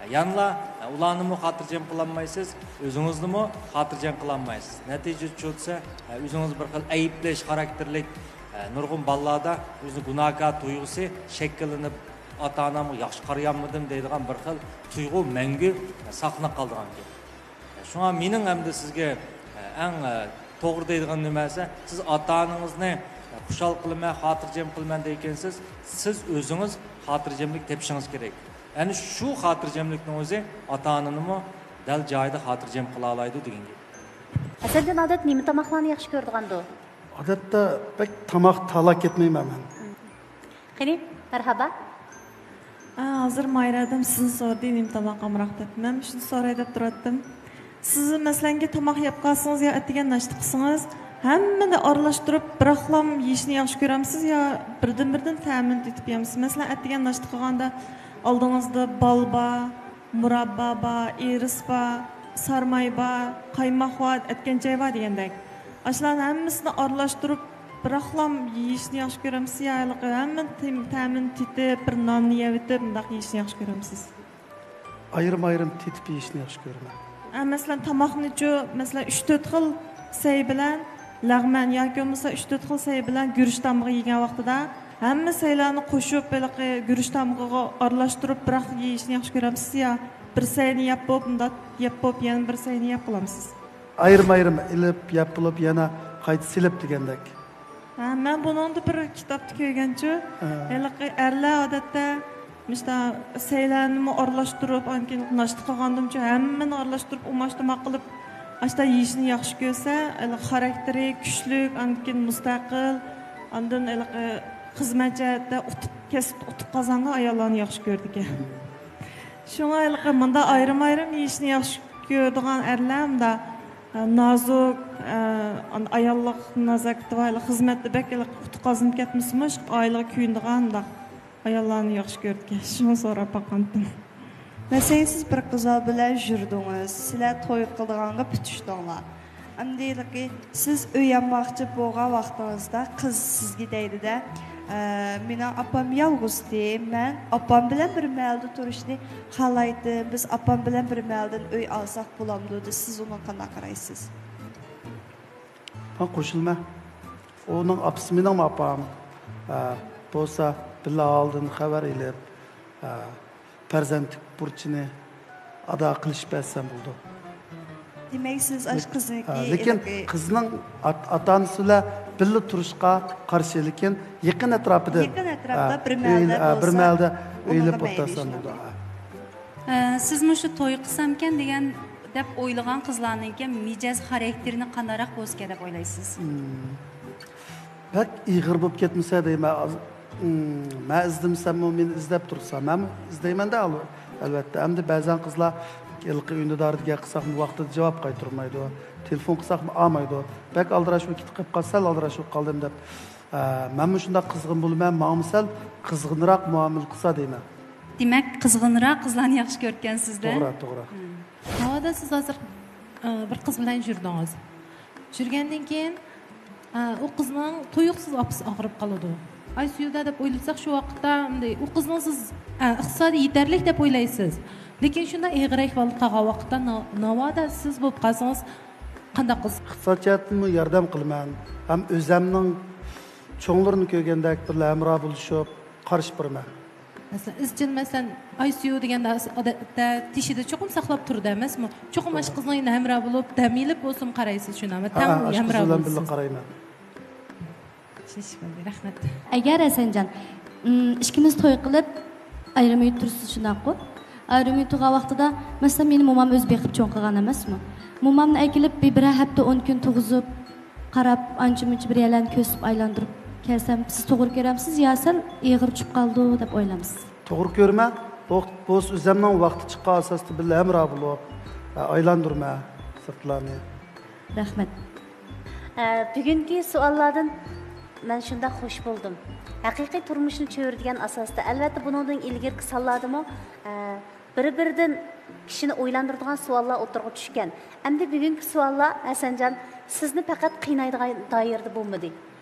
يەنىلا، ئە، ئۇلارنىمۇ خاتىرجەم قىلالمايسىز، ئۆزىڭىزنىمۇ خاتىرجەم قىلالمايسىز. نەتىجىدە چۈشۈرسە، ئە، ئۆزىڭىز بىر خىل ئەيىبلەش خاراكتېرلىك، ئە، نۇرغۇن بالىلاردا ئۆزىنى گۇناھكار تۇيغۇسى شەكىللىنىپ، ئاتا-ئانامغا ياخشى قارايالمىدىم دەيدىغان بىر خىل تۇيغۇ مەڭگۈ، ئە، ساقلىنىپ قالىدىغان گەپ. شۇڭا مېنىڭ ئەمدى سىزگە، ئە، ئەڭ، ئە، توغرا دەيدىغان نېمە دېسە، سىز ئاتا-ئانىڭىزنى، ئە، خۇشال قىلىمەن، خاتىرجەم قىلىمەن دېگەنسىز، سىز ئۆزىڭىز خاتىرجەملىك تېپىشىڭىز كېرەك. ئەنە شۇ خاتىرجەملىكنىڭ ئۆزى ئاتا-ئانىنىمۇ دەل جايىدا خاتىرجەم قىلالايدۇ دېگەن گەپ. ھەسەنجان ئادەتتە نېمە تاماقلارنى ياخشى كۆرىدىغاندۇ؟ ئادەتتە بەك تاماق تالاپ كەتمەيمەن مەن. قېنى، مەرھابا. ئا، ھازىر ماھىرە ئادەم سىزنى سورىدى، نېمە تاماق ئامراق دەپ. مەن شۇنى سوراي دەپ تۇراتتىم. سىز، مەسىلەنكى، تاماق يەپ قالسىڭىز يا ئەتىگەن ناشتا قىلسىڭىز، ھەممىنى ئارىلاشتۇرۇپ، بىراقلام يېيىشنى ياخشى كۆرەمسىز يا بىردىن-بىردىن تەمىنى تېتىپ يەمسىز؟ مەسىلەن، ئەتىگەن ناشتا قىلغاندا ئالدىڭىزدا بال بار، مۇراببا بار، ئىرىس بار، سارماي بار، قايماق بار، ئەتكەن چاي بار دېگەندەك. ئاشۇلارنىڭ ھەممىسىنى ئارىلاشتۇرۇپ، بىراقلام يېيىشنى ياخشى كۆرەمسىز يا ھېلىقى ھەممە تېم-، تەمىنى تېتىپ، بىر ناننى يەۋېتىپ، مۇنداق يېيىشنى ياخشى كۆرەمسىز؟ ئايرىم-ئايرىم تېتىپ يېيىشنى ياخشى كۆرىمەن. ئە، مەسىلەن، تاماقنىچۇ، مەسىلەن، ئۈچ تۆت خىل سەي بىلەن لەغمەن ياكى بولمىسا ئۈچ تۆت خىل سەي بىلەن گۈرۈچ تامغا يېگەن ۋاقتىدا ھەممە سەيلەرنى قوشۇپ، ھېلىقى گۈرۈچ تامغىغا ئارىلاشتۇرۇپ بىراق يېيىشنى ياخشى كۆرەمسىز يا بىر سەينى يەپ بولۇپ، مۇنداق يەپ بولۇپ، يەنە بىر سەينى يەپ قالامسىز؟ ئايرىم-ئايرىم ئېلىپ، يەپ بولۇپ، يەنە قايتا سېلىپ دېگەندەك. ھە، مەن بۇنىڭدا بىر كىتابتا كۆرگەنچۇ، ھە. ھېلىقى ئەرلەر ئادەتتە مۇشتا سەيلەرنىمۇ ئارىلاشتۇرۇپ، ئاندىن كېيىن ناشتا قىلغاندىمچۇ ھەممىنى ئارىلاشتۇرۇپ، ئۇماچ تاماق قىلىپ، ئاشتا يېيىشنى ياخشى كۆرسە، ھېلىقى خاراكتېرى كۈچلۈك، ئاندىن كېيىن مۇستەقىل، ئاندىن ھېلىقى خىزمەت جەھەتتە ئۇتۇق، كەسىپتە ئۇتۇق قازانغان ئاياللارنى ياخشى كۆرىدىكەن. شۇڭا ھېلىقى مۇنداق ئايرىم-ئايرىم يېيىشنى ياخشى كۆرىدىغان ئەرلەر مۇنداق، ئە، نازۇك، ئە، ئان-، ئاياللىق نازاكىتى بار، ھېلىقى خىزمەتتە بەك ھېلىقى ئۇتۇق قازىنىپ كەتمىسىمۇ، ئائىلىگە كۆيۈنىدىغان مۇنداق ئاياللارنى ياخشى كۆرىدىكەن. شۇڭا سوراپ باققانتىم. مەسىلەن، سىز بىر قىزلار بىلەن يۈردىڭىز، سىلەر توي قىلىدىغانغا پۈتۈشتۈڭلار. ئەمدى ھېلىقى سىز ئۆي ئالماقچى بولغان ۋاقتىڭىزدا قىز سىزگە دەيدۇ-دە، ئە، مېنىڭ ئاپام يالغۇزتى، مەن ئاپام بىلەن بىر مەھەلدە تۇرۇشنى خالايتتىم، بىز ئاپام بىلەن بىر مەھەلدىن ئۆي ئالساق بولامدۇ دېسە، سىز ئۇنىڭغا قانداق قارايسىز؟ مەن قوشۇلىمەن. ئۇنىڭ ئاپىسى مېنىڭمۇ ئاپام. ھە، بولسا بىللە ئاھالىدىن خەۋەر ئېلىپ، ھە، پەرزەنتلىك بۇرچىنى ئادا قىلىشىپ بەرسەم بولىدۇ. دېمەك، سىز ئاشۇ قىزنىڭكى ھە، لېكىن ھېلىقى قىزنىڭ ئات-، ئاتا-ئانىسى بىلەن بىللە تۇرۇشقا قارشى، لېكىن يېقىن ئەتراپىدىن، يېقىن ئەتراپتا ھە، بىر مەھەلدە ئۆي-، ھە، بىر بولسا مەھەلدە ئۆيلەپ ئولتۇرسام بولىدۇ. ھە. ئە، سىز مۇشۇ توي قىلسامكەن دېگەن دەپ ئويلىغان قىزلارنىڭكى مىجەز خاراكتېرىنى قانداقراق بولسىكەن دەپ ئويلايسىز؟ مم. بەك ئېغىر بولۇپ كەتمىسە دەيمەن. ئاز-، مم، مەن ئىزدىمىسەممۇ مېنى ئىزدەپ تۇرسا، مەنمۇ ئىزدەيمەن-دە، ئەل-، ئەلۋەتتە. ئەمدى بەزەن قىزلار ھېلىقى ئۈندىداردا گەپ قىلساقمۇ ۋاقتىدا جاۋاب قايتۇرمايدۇ، تېلېفون قىلساقمۇ ئالمايدۇ. بەك ئالدىراش بولۇپ كېتىپ قاپقان، سەل ئالدىراش بولۇپ قالدىم دەپ. ئە، مەنمۇ شۇنداق قىزغىن بولىمەن، ماڭىمۇ سەل قىزغىنراق مۇئامىلە قىلسا دەيمەن. دېمەك، قىزغىنراق قىزلارنى ياخشى كۆرىدىكەنسىز-دە. توغرا، توغرا. مم. ناۋادا سىز ھازىر، ئە، بىر قىز بىلەن يۈردىڭىز. يۈرگەندىن كېيىن، ئە، ئۇ قىزنىڭ تۇيۇقسىز ئاپىسى ئاغرىپ قالىدۇ. ئاي سۈيىدە دەپ ئويلىساق، شۇ ۋاقىتتا مۇنداق، ئۇ قىزنىڭ سىز، ئە، ئىقتىسادى يېتەرلىك دەپ ئويلايسىز. لېكىن شۇنداق ئېغىر ئەھۋالدا قالغان ۋاقىتتا نا-، ناۋادا سىز بولۇپ قالسىڭىز، قانداق قىلىسىز؟ ئىقتىساد جەھەتتىنمۇ ياردەم قىلىمەن. ھەم ئۆزەمنىڭ چوڭلىرىنى كۆرگەندەك بىرلە ھەمراھ بولۇشۇپ قارشى بېرىمەن. مەسىلەن، ئىزچىل، مەسىلەن، ئايسىيۇ دېگەندە ئادەتتە تېشىدا چوقۇم ساقلاپ تۇرىدۇ ئەمەسمۇ؟ چوقۇم ئاشۇ قىزنىڭ يېنىدا ھەمراھ بولۇپ، دەم ئېلىپ بولسىمۇ قارايسىز شۇنى، ھە، تەڭ ھە، ئاشۇ قىز ھەمراھ بىلەن بىللە بولىسىز. قارايمەن. شىش بولدى، رەھمەت. ئەگەر ھەسەنجان، ئىم، ئىككىمىز توي قىلىپ، ئايرىم ئۆيدە تۇرىسىز، شۇنداققۇ؟ ئايرىم ئۆيدە تۇرغان ۋاقتىدا، مەسىلەن، مېنى مومام ئۆزى بېقىپ چوڭ قىلغان ئەمەسمۇ؟ مومامنى ئەكېلىپ، بىر، بىرەر ھەپتە، ئون كۈن تۇرغۇزۇپ، قاراپ، ئانچە-مۇنچە بىر يەرلەرنى كۆرسىتىپ ئايلاندۇرۇپ كەلسەم، سىز توغرا كۆرەمسىز يا سەل ئېغىر چۈشۈپ قالىدۇ دەپ ئويلايمسىز؟ توغرا كۆرىمەن. بولسا ئۆزۈمنىڭ ۋاقتى چىققان ئاساستا بىللە ھەمراھ بولۇپ، ئايلاندۇرىمەن سىرتلارنى. رەھمەت. ئە، بۈگۈنكى سوئاللاردىن مەن شۇنداق خوش بولدۇم. ھەقىقىي تۇرمۇشنى چۆرىدىگەن ئاساستا، ئەلۋەتتە، بۇنىڭدىن ئىلگىرىكى سانلاردىمۇ، ئە، بىر-بىرىدىن كىشىنى ئويلاندۇرىدىغان سوئاللار ئوتتۇرىغا چۈشكەن. ئەمدى بۈگۈنكى سوئاللار، ھەسەنجان، سىزنى پەقەت قىينايدىغان دائىرىدە بولمىدى.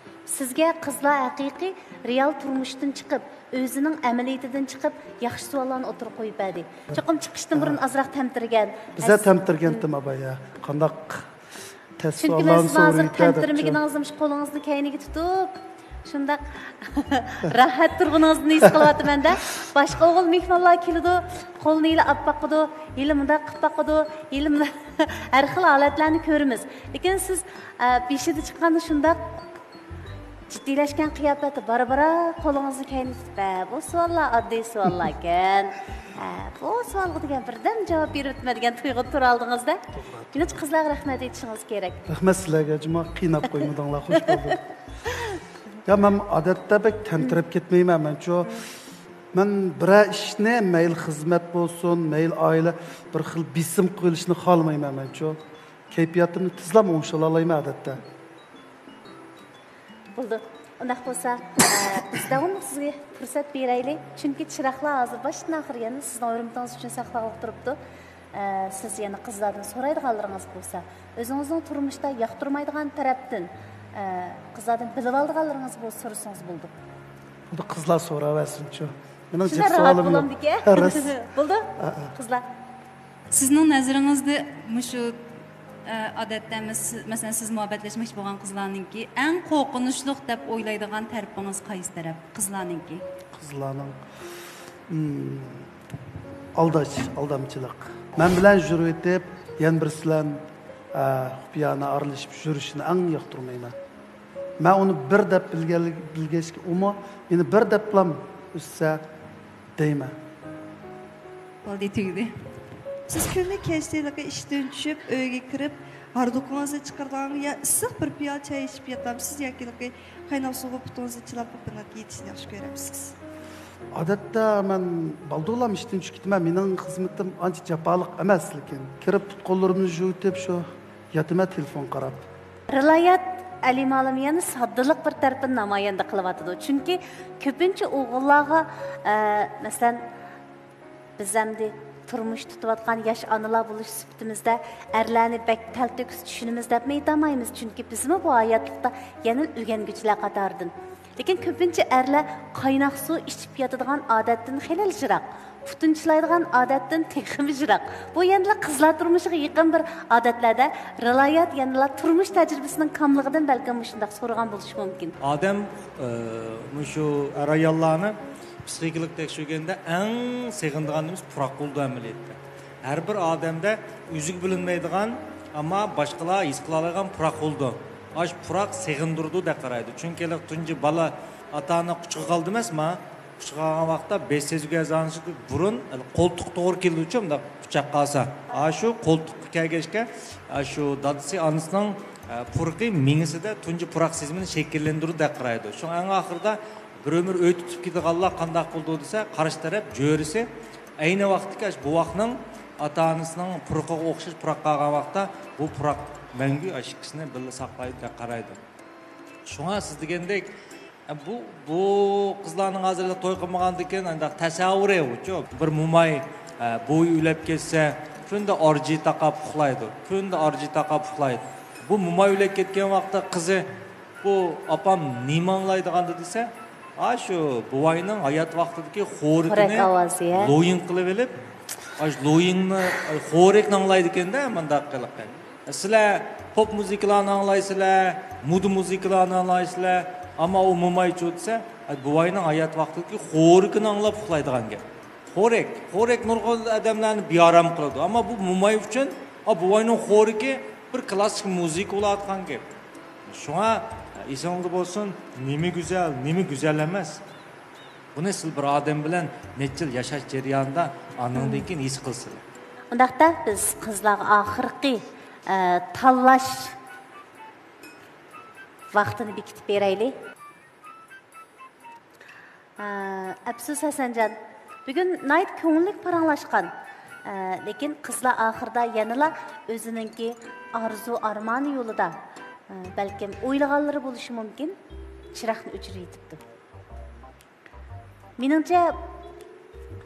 سىزگە قىزلار ھەقىقىي رېئال تۇرمۇشتىن چىقىپ، ئۆزىنىڭ ئەمەلىيىتىدىن چىقىپ، ياخشى سوئاللارنى ئوتتۇرىغا قويۇپ بەردى. چوقۇم چىقىشتىن بۇرۇن ئازراق تەمتىرىگەن. بىزە تەمتىرگەنتىم، ئابايا. قانداق تەس چۈنكى مەن سىزنىڭ ھازىر تەمتىرىمىگىنىڭىزنى مۇشۇ قولىڭىزنى كەينىگە تۇتۇپ، شۇنداق راھەت تۇرغىنىڭىزنى ھېس قىلىۋاتىمەن-دە. باشقا ئوغۇل مېھمانلار كېلىدۇ، قولىنى ھېلى ئاپ باقىدۇ، ھېلى مۇنداق قىلىپ باقىدۇ، ھېلى مۇنداق ھەر خىل ھالەتلەرنى كۆرىمىز. لېكىن سىز، ئە، بېشىدا چىققاندا شۇنداق جىددىيلەشكەن قىياپەتتە بارا-بارا قولىڭىزنى كەينىگە تۇتۇپ، ھە، بۇ سوئاللار ئاددىي سوئاللاركەن. ھە، بۇ سوئالغا دېگەن بىردەم جاۋاب بېرىۋېتىمەن دېگەن تۇيغۇدا تۇرالدىڭىز-دە. مېنىڭچە قىزلارغا رەھمەت ئېيتىشىڭىز كېرەك. رەھمەت سىلەرگە، جۇما قىيناپ قويمىدىڭلار، خوش بولدۇم. يا، مەن ئادەتتە بەك تەمتىرەپ كەتمەيمەن مەنچۇ. مەن بىرەر ئىشنى، مەيلى خىزمەت بولسۇن، مەيلى ئائىلە، بىر خىل بېسىم قىلىشنى خالىمايمەن مەنچۇ. كەيپىياتىمنى تېزلا ئوڭشىلالايمەن ئادەتتە. بولدى. ئۇنداق بولسا، ئە، بىز داۋاملىق سىزگە پۇرسەت بېرەيلى. چۈنكى چىراغلار ھازىر باشتىن ئاخىر يەنە سىزنىڭ ھۆرمىتىڭىز ئۈچۈن ساقلانغىلى تۇرۇپتۇ. ئە، سىز يەنە قىزلاردىن سورايدىغانلىرىڭىز بولسا، ئۆزىڭىزنىڭ تۇرمۇشتا ياقتۇرمايدىغان تەرەپتىن، ئە، قىزلاردىن بىلىۋالىدىغانلىرىڭىز بولسا سورىسىڭىز بولىدۇ. بولدى، قىزلار سوراۋەرسىنچۇ. مېنىڭ شۇنداق جىق راھەت سوئالىم يوق. بولامدىكەن؟ ھە، راست. بولدى. ھە، ھە. قىزلار. سىزنىڭ نەزىرىڭىزدە مۇشۇ، ئە، ئادەتتە مەس-، مەسىلەن، سىز مۇھەببەتلەشمەكچى بولغان قىزلارنىڭكى ئەڭ قورقۇنچلۇق دەپ ئويلايدىغان تەرىپىڭىز قايسى تەرەپ؟ قىزلارنىڭكى. قىزلارنىڭ، ئىم، ئالداش، ئالدامچىلىق. مەن بىلەن يۈرۈۋېتىپ، يەنە بىرسى بىلەن، ئە، خۇپىيانە ئارىلىشىپ يۈرۈشىنى ئەڭ ياقتۇرمايمەن. مەن ئۇنى بىر دەپ بىلگەنلىك-، بىلگەچكە، ئۇمۇ مېنى بىر دەپلا ئۈزسە دەيمەن. بولدى، تۈگىدى. سىز كۈندە كەچتە ھېلىقى ئىشتىن چۈشۈپ، ئۆيگە كىرىپ، ھاردۇقىڭىزنى چىقىرىدىغان يا ئىسسىق بىر پىيالە چاي ئىچىپ ياتامسىز ياكى ھېلىقى قايناق سۇغا پۇتىڭىزنى چىلاپ، بىر نەرسە يېتىشنى ياخشى كۆرەمسىز؟ ئادەتتە مەن بالدۇرلا ئىشتىن چۈشۈپ كېتىمەن. مېنىڭ خىزمىتىم ئانچە جاپالىق ئەمەس، لېكىن كىرىپ پۇت-قوللىرىمنى يۇيۇۋېتىپ، شۇ ياتىمەن تېلېفونغا قاراپ. رىلايەت ئەلىمالىم يەنە ساددىلىق بىر تەرىپىنى نامايەندە قىلىۋاتىدۇ. چۈنكى كۆپىنچە ئوغۇللارغا، ئە، مەسىلەن، بىز ئەمدى تۇرمۇش تۇتۇۋاتقان ياش ئانىلار بولۇش سۈپىتىمىزدە ئەرلەرنى بەك تەلتۆكۈس چۈشىنىمىز دەپمۇ ئېيتالمايمىز، چۈنكى بىزمۇ بۇ ھاياتلىقتا يەنىلا ئۆگەنگۈچىلەر قاتارىدىن. لېكىن كۆپىنچە ئەرلەر قايناق سۇ ئىچىپ ياتىدىغان ئادەتتىن خېلىلا يىراق، پۇتىنى چىلايدىغان ئادەتتىن تېخىمۇ يىراق. بۇ يەنىلا قىزلار تۇرمۇشىغا يېقىن بىر ئادەتلەردە رىلايەت يەنىلا تۇرمۇش تەجرىبىسىنىڭ كاملىقىدىن بەلكىم مۇشۇنداق سورىغان بولۇشى مۇمكىن. ئادەم، ئى، مۇشۇ ئەر-ئاياللارنى پسىخىكىلىق تەكشۈرگەندە ئەڭ سېغىنىدىغان نېمىسى پۇراق بولىدۇ ئەمەلىيەتتە. ھەر بىر ئادەمدە ئۆزىگە بىلىنمەيدىغان، ئەمما باشقىلار ھېس قىلالايدىغان پۇراق بولىدۇ. ئاشۇ پۇراق سېغىندۇرىدۇ دەپ قارايدۇ. چۈنكى ھېلىقى تۇنجى بالا ئاتا-ئانا قۇچىقىغا ئالدى ئەمەسما؟ قۇچىقىغا ئالغان ۋاقىتتا بەش سېزگۈ ئەزاسىدىن بۇرۇن قولتۇق توغرا كېلىدۇچۇ، مۇنداق قۇچاققا ئالسا. ئاشۇ قولتۇققا كەلگەچكە، ئاشۇ دادىسى ئانىسىنىڭ، ئە، پۇرىقى مېڭىسىدە تۇنجى پۇراق سېزىمىنى شەكىللەندۈرىدۇ دەپ قارايدۇ. شۇڭا ئەڭ ئاخىرىدا بىر ئۆمۈر ئۆي تۇتۇپ كېتىدىغانلار قانداق بولىدۇ دېسە، قارشى تەرەپ جۆرىسى ئەينى ۋاقىتتىكى ئاشۇ بوۋاقنىڭ ئاتا-ئانىسىنىڭ پۇرىقىغا ئوخشاش پۇراققا ئالغان ۋاقىتتا بۇ پۇراق مەڭگۈ ئاشۇ ئىككىسىنى بىللە ساقلايدۇ دەپ قارايدۇ. شۇڭا سىز دېگەندەك، بۇ، بۇ قىزلارنىڭ ھازىر توي قىلمىغاندىكىن ئانداق تەسەۋۋۇرى ئۇچۇ. بىر موماي، ئە، بوۋىيى ئۆلۈپ كەتسە، كۈندە ئارجى تاقاپ ئۇخلايدۇ. كۈندە ئارجى تاقاپ ئۇخلايدۇ. بۇ موماي ئۆلۈپ كەتكەن ۋاقىتتا قىزى، بۇ ئاپام نېمە ئاڭلايدىغاندۇ دېسە، ئاشۇ بوۋاينىڭ ھايات ۋاقتىدىكى خورىكىنى خورەك ئاۋازى، ھە؟ لويىڭ قىلىۋېلىپ، ئاشۇ لويىڭنى، خورەكنى ئاڭلايدىكەن-دە، مۇنداق قىلىپ. سىلەر پوپ مۇزىكىلارنى ئاڭلايسىلەر، مودا مۇزىكىلارنى ئاڭلايسىلەر، ئەمما ئۇ مومايچۇ دېسە، بوۋاينىڭ ھايات ۋاقتىدىكى خورىكىنى ئاڭلاپ ئۇخلايدىغان گەپ. خورەك، خورەك نۇرغۇن ئادەملەرنى بىئارام قىلىدۇ. ئەمما بۇ موماي ئۈچۈن، ئا، بوۋاينىڭ خورىكى بىر كلاسسىك مۇزىكا بولۇۋاتقان گەپ. شۇڭا ئېسىڭىزدە بولسۇن، نېمە گۈزەل، نېمە گۈزەل ئەمەس. بۇنى سىز بىر ئادەم بىلەن نەچچە يىل ياشاش جەريانىدا، ئانىڭدىن كېيىن ھېس قىلىسىلەر. ئۇنداقتا بىز قىزلارغا ئاخىرقى، ئە، تاللاش ۋاقتىنى بېكىتىپ بېرەيلى. ئە، ئەپسۇس ھەسەنجان، بۈگۈن ناھايىتى كۆڭۈللۈك پاراڭلاشقان. ئە، لېكىن قىزلار ئاخىرىدا يەنىلا ئۆزىنىڭكى ئارزۇ ئارمانى يولىدا، ئە، بەلكىم ئويلىغانلىرى بولۇشى مۇمكىن، چىراغنى ئۆچۈرۈۋېتىپتۇ. مېنىڭچە،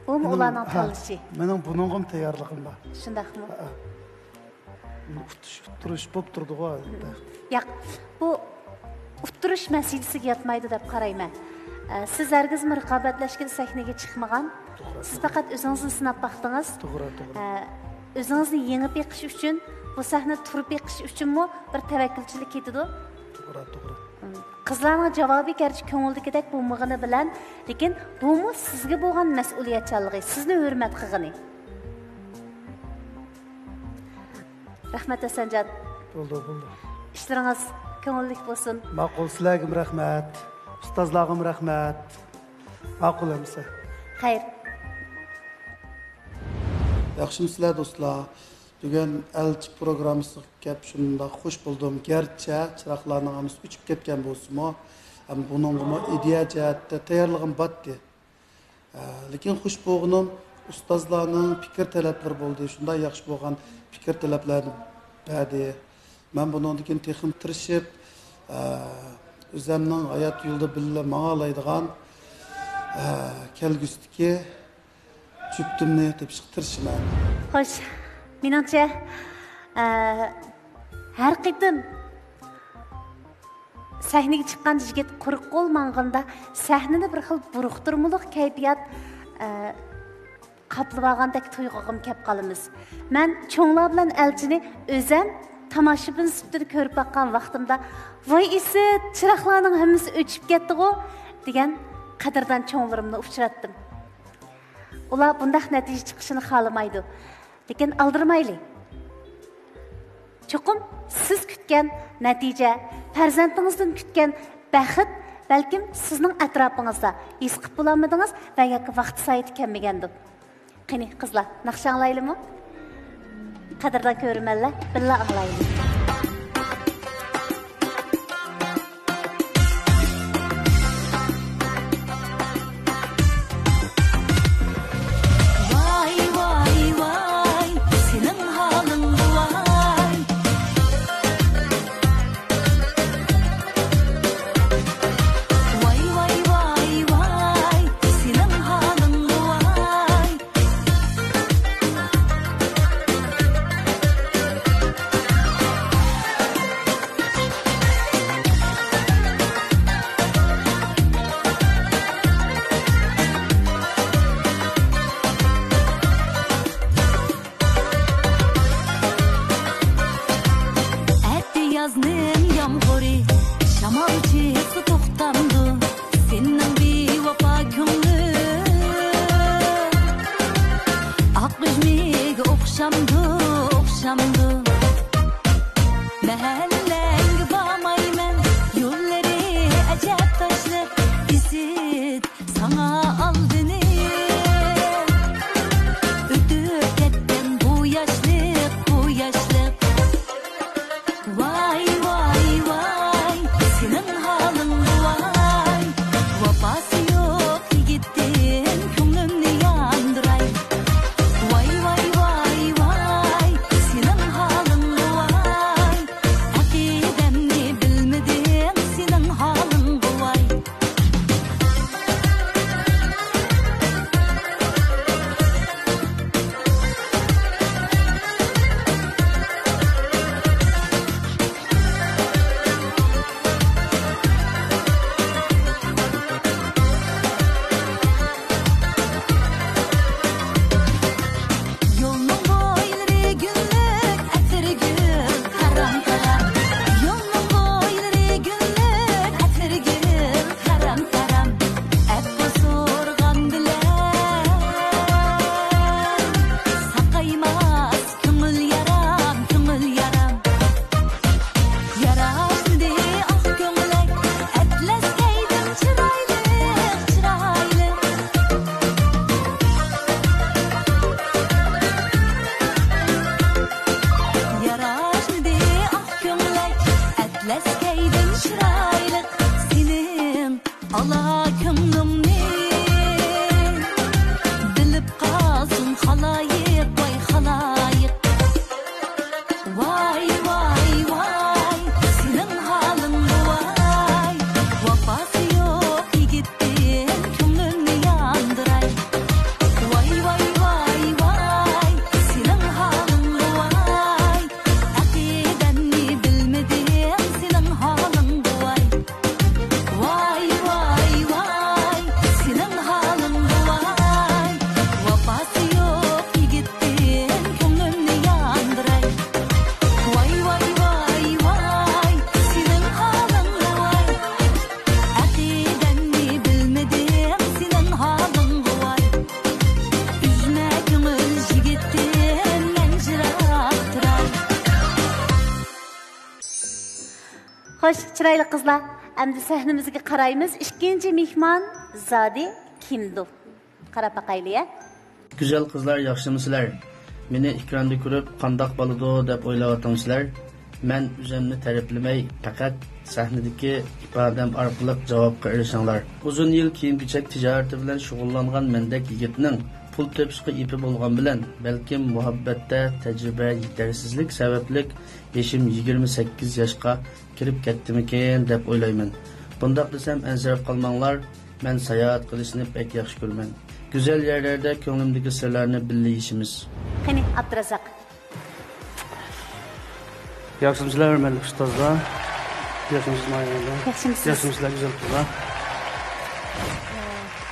بۇمۇ مېنىڭ، ئۇلارنىڭ ھە، تاللىشى. مېنىڭ بۇنىڭغىمۇ تەييارلىقىم بار. شۇنداقمۇ؟ ھە. ئۇتۇش، ئۇتتۇرۇش بولۇپ تۇرىدىغۇ ئادەتتە. ياق، بۇ ئۇتتۇرۇش مەسىلىسىگە ياتمايدۇ دەپ قارايمەن. ئە، سىز ھەرگىزمۇ رىقابەتلەشكىلى سەھنىگە چىقمىغان. توغرا، سىز توغرا. پەقەت ئۆزىڭىزنى سىناپ باقتىڭىز. توغرا، توغرا. ئە، ئۆزىڭىزنى يېڭىپ بېقىش ئۈچۈن بۇ سەھنىدە تۇرۇپ بېقىش ئۈچۈنمۇ بىر تەۋەككۈلچىلىك كېتىدۇ. توغرا، توغرا. قىزلارنىڭ جاۋابى گەرچە كۆڭۈلدىكىدەك بولمىغىنى بىلەن، لېكىن بۇمۇ سىزگە بولغان مەسئۇلىيەتچانلىقى، سىزنى ھۆرمەت قىلغىنى. رەھمەت، ھەسەنجان. بولدى، بولدى. ئىشلىرىڭىز كۆڭۈللۈك بولسۇن. ماقۇل، سىلەرگىمۇ رەھمەت. ئۇستازلارغىمۇ رەھمەت. ماقۇل ئەمىسە. خەير. ياخشىمۇسىلەر دوستلار؟ بۈگۈن ئەلچى پروگراممىسىغا كەپ شۇنداق خۇش بولدۇم. گەرچە چىراغلارنىڭ ھەممىسى ئۆچۈپ كەتكەن بولسىمۇ، ھەم بۇنىڭغىمۇ ئىدىيە جەھەتتە تەييارلىقىم بارتتى. ئە، لېكىن خۇش بولغىنىم ئۇستازلارنىڭ پىكىر تەلەپلىرى بولدى. شۇنداق ياخشى بولغان پىكىر تەلەپلەرنى بەردى. مەن بۇنىڭدىن كېيىن تېخىمۇ تىرىشىپ، ئە، ئۆزەمنىڭ ھايات يولىدا بىللە ماڭالايدىغان، ئە، كەلگۈسىدىكى جۈپتۈمنى تېپىشقا تىرىشىمەن. خوش، مېنىڭچە، ئە، ھەر قېتىم سەھنىگە چىققان يىگىت قۇرۇق قول ماڭغاندا، سەھنىنى بىر خىل بۇرۇقتۇرمىلىق كەيپىيات، ئە، قاپلىۋالغاندەك تۇيغۇغىمۇ كەپ قالىمىز. مەن چوڭلار بىلەن ئەلچىنى ئۆزەم تاماشىبىن سۈپىتىدە كۆرۈپ باققان ۋاقتىمدا، «ۋاي ئىسىت، چىراغلارنىڭ ھەممىسى ئۆچۈپ كەتتىغۇ» دېگەن قەدىردان چوڭلىرىمنى ئۇچراتتىم. ئۇلار بۇنداق نەتىجە چىقىشىنى خالىمايدۇ. لېكىن ئالدىرىمايلى. چوقۇم سىز كۈتكەن نەتىجە، پەرزەنتىڭىزدىن كۈتكەن بەخت بەلكىم سىزنىڭ ئەتراپىڭىزدا ھېس قىلىپ بولالمىدىڭىز ۋە ياكى ۋاقتى سائىتى كەلمىگەندۇ. قېنى، قىزلار، ناخشا ئاڭلايلىمۇ؟ قەدىردان كۆرۈرمەنلەر، بىللە ئاڭلايلى. ۋاي، ۋاي، ۋاي، سېنىڭ ھالىڭغا ۋاي. ۋاي، ۋاي، ۋاي، ۋاي، سېنىڭ ھالىڭغا ۋاي. ئەتىيازنىڭ يامغۇرى، شامال چىقسا توختامدۇ؟ سېنىڭ بىۋاپا كۆڭلۈڭ ئاق ئۈجمىگە ئوخشامدۇ، ئوخشامدۇ؟ مەھەللەڭگە بارمايمەن، يوللىرى ئەجەب تاشلىق، ئىسىت ساڭا ئالدىنىپ ئۆتۈپ كەتكەن بۇ ياشلىق، بۇ ياشلىق. ۋاي، ۋاي، ۋاي، سېنىڭ ھالىڭغا ۋاي. ۋاپاسى يوق يىگىتتىن كۆڭلۈمنى ياندۇراي. ۋاي، ۋاي، ۋاي، ۋاي، سېنىڭ ھالىڭغا ۋاي. ئەقىدەمنى بىلمىدىڭ، سېنىڭ ھالىڭغا ۋاي. بەيلى قىزلار، ئەمدى سەھنىمىزگە قارايمىز. ئىككىنچى مېھمان زادى كىمدۇ؟ قاراپ باقايلى، يە. گۈزەل قىزلار، ياخشىمۇسىلەر؟ مېنى ئېكراندا كۆرۈپ، قانداق بولىدۇ دەپ ئويلاۋاتامسىلەر؟ مەن ئۆزۈمنى تەرىپلىمەي، پەقەت سەھنىدىكى ئىپادەم ئارقىلىق جاۋابقا ئېرىشىڭلار. ئۇزۇن يىل كىيىم-كېچەك تىجارىتى بىلەن شۇغۇللانغان مەندەك يىگىتنىڭ پۇل تېپىشقا ئېپى بولغان بىلەن، بەلكىم مۇھەببەتتە تەجرىبە يېتەرسىزلىك سەۋەبلىك يېشىم يىگىرمە سەككىز ياشقا كىرىپ كەتتىمىكىن دەپ ئويلايمەن. بۇنداق دېسەم ئەنسىرەپ قالماڭلار، مەن ساياھەت قىلىشنى بەك ياخشى كۆرىمەن. گۈزەل يەرلەردە كۆڭلۈمدىكى سىرلارنى بىللە يېشىمىز. قېنى، ئابدۇرازاق. ياخشىمۇسىلەر، ھۆرمەتلىك ئۇستازلار؟ ياخشىمۇسىز، ماھىرە؟ ياخشىمۇسىز؟ ياخشىمۇسىلەر، گۈزەل قىزلار؟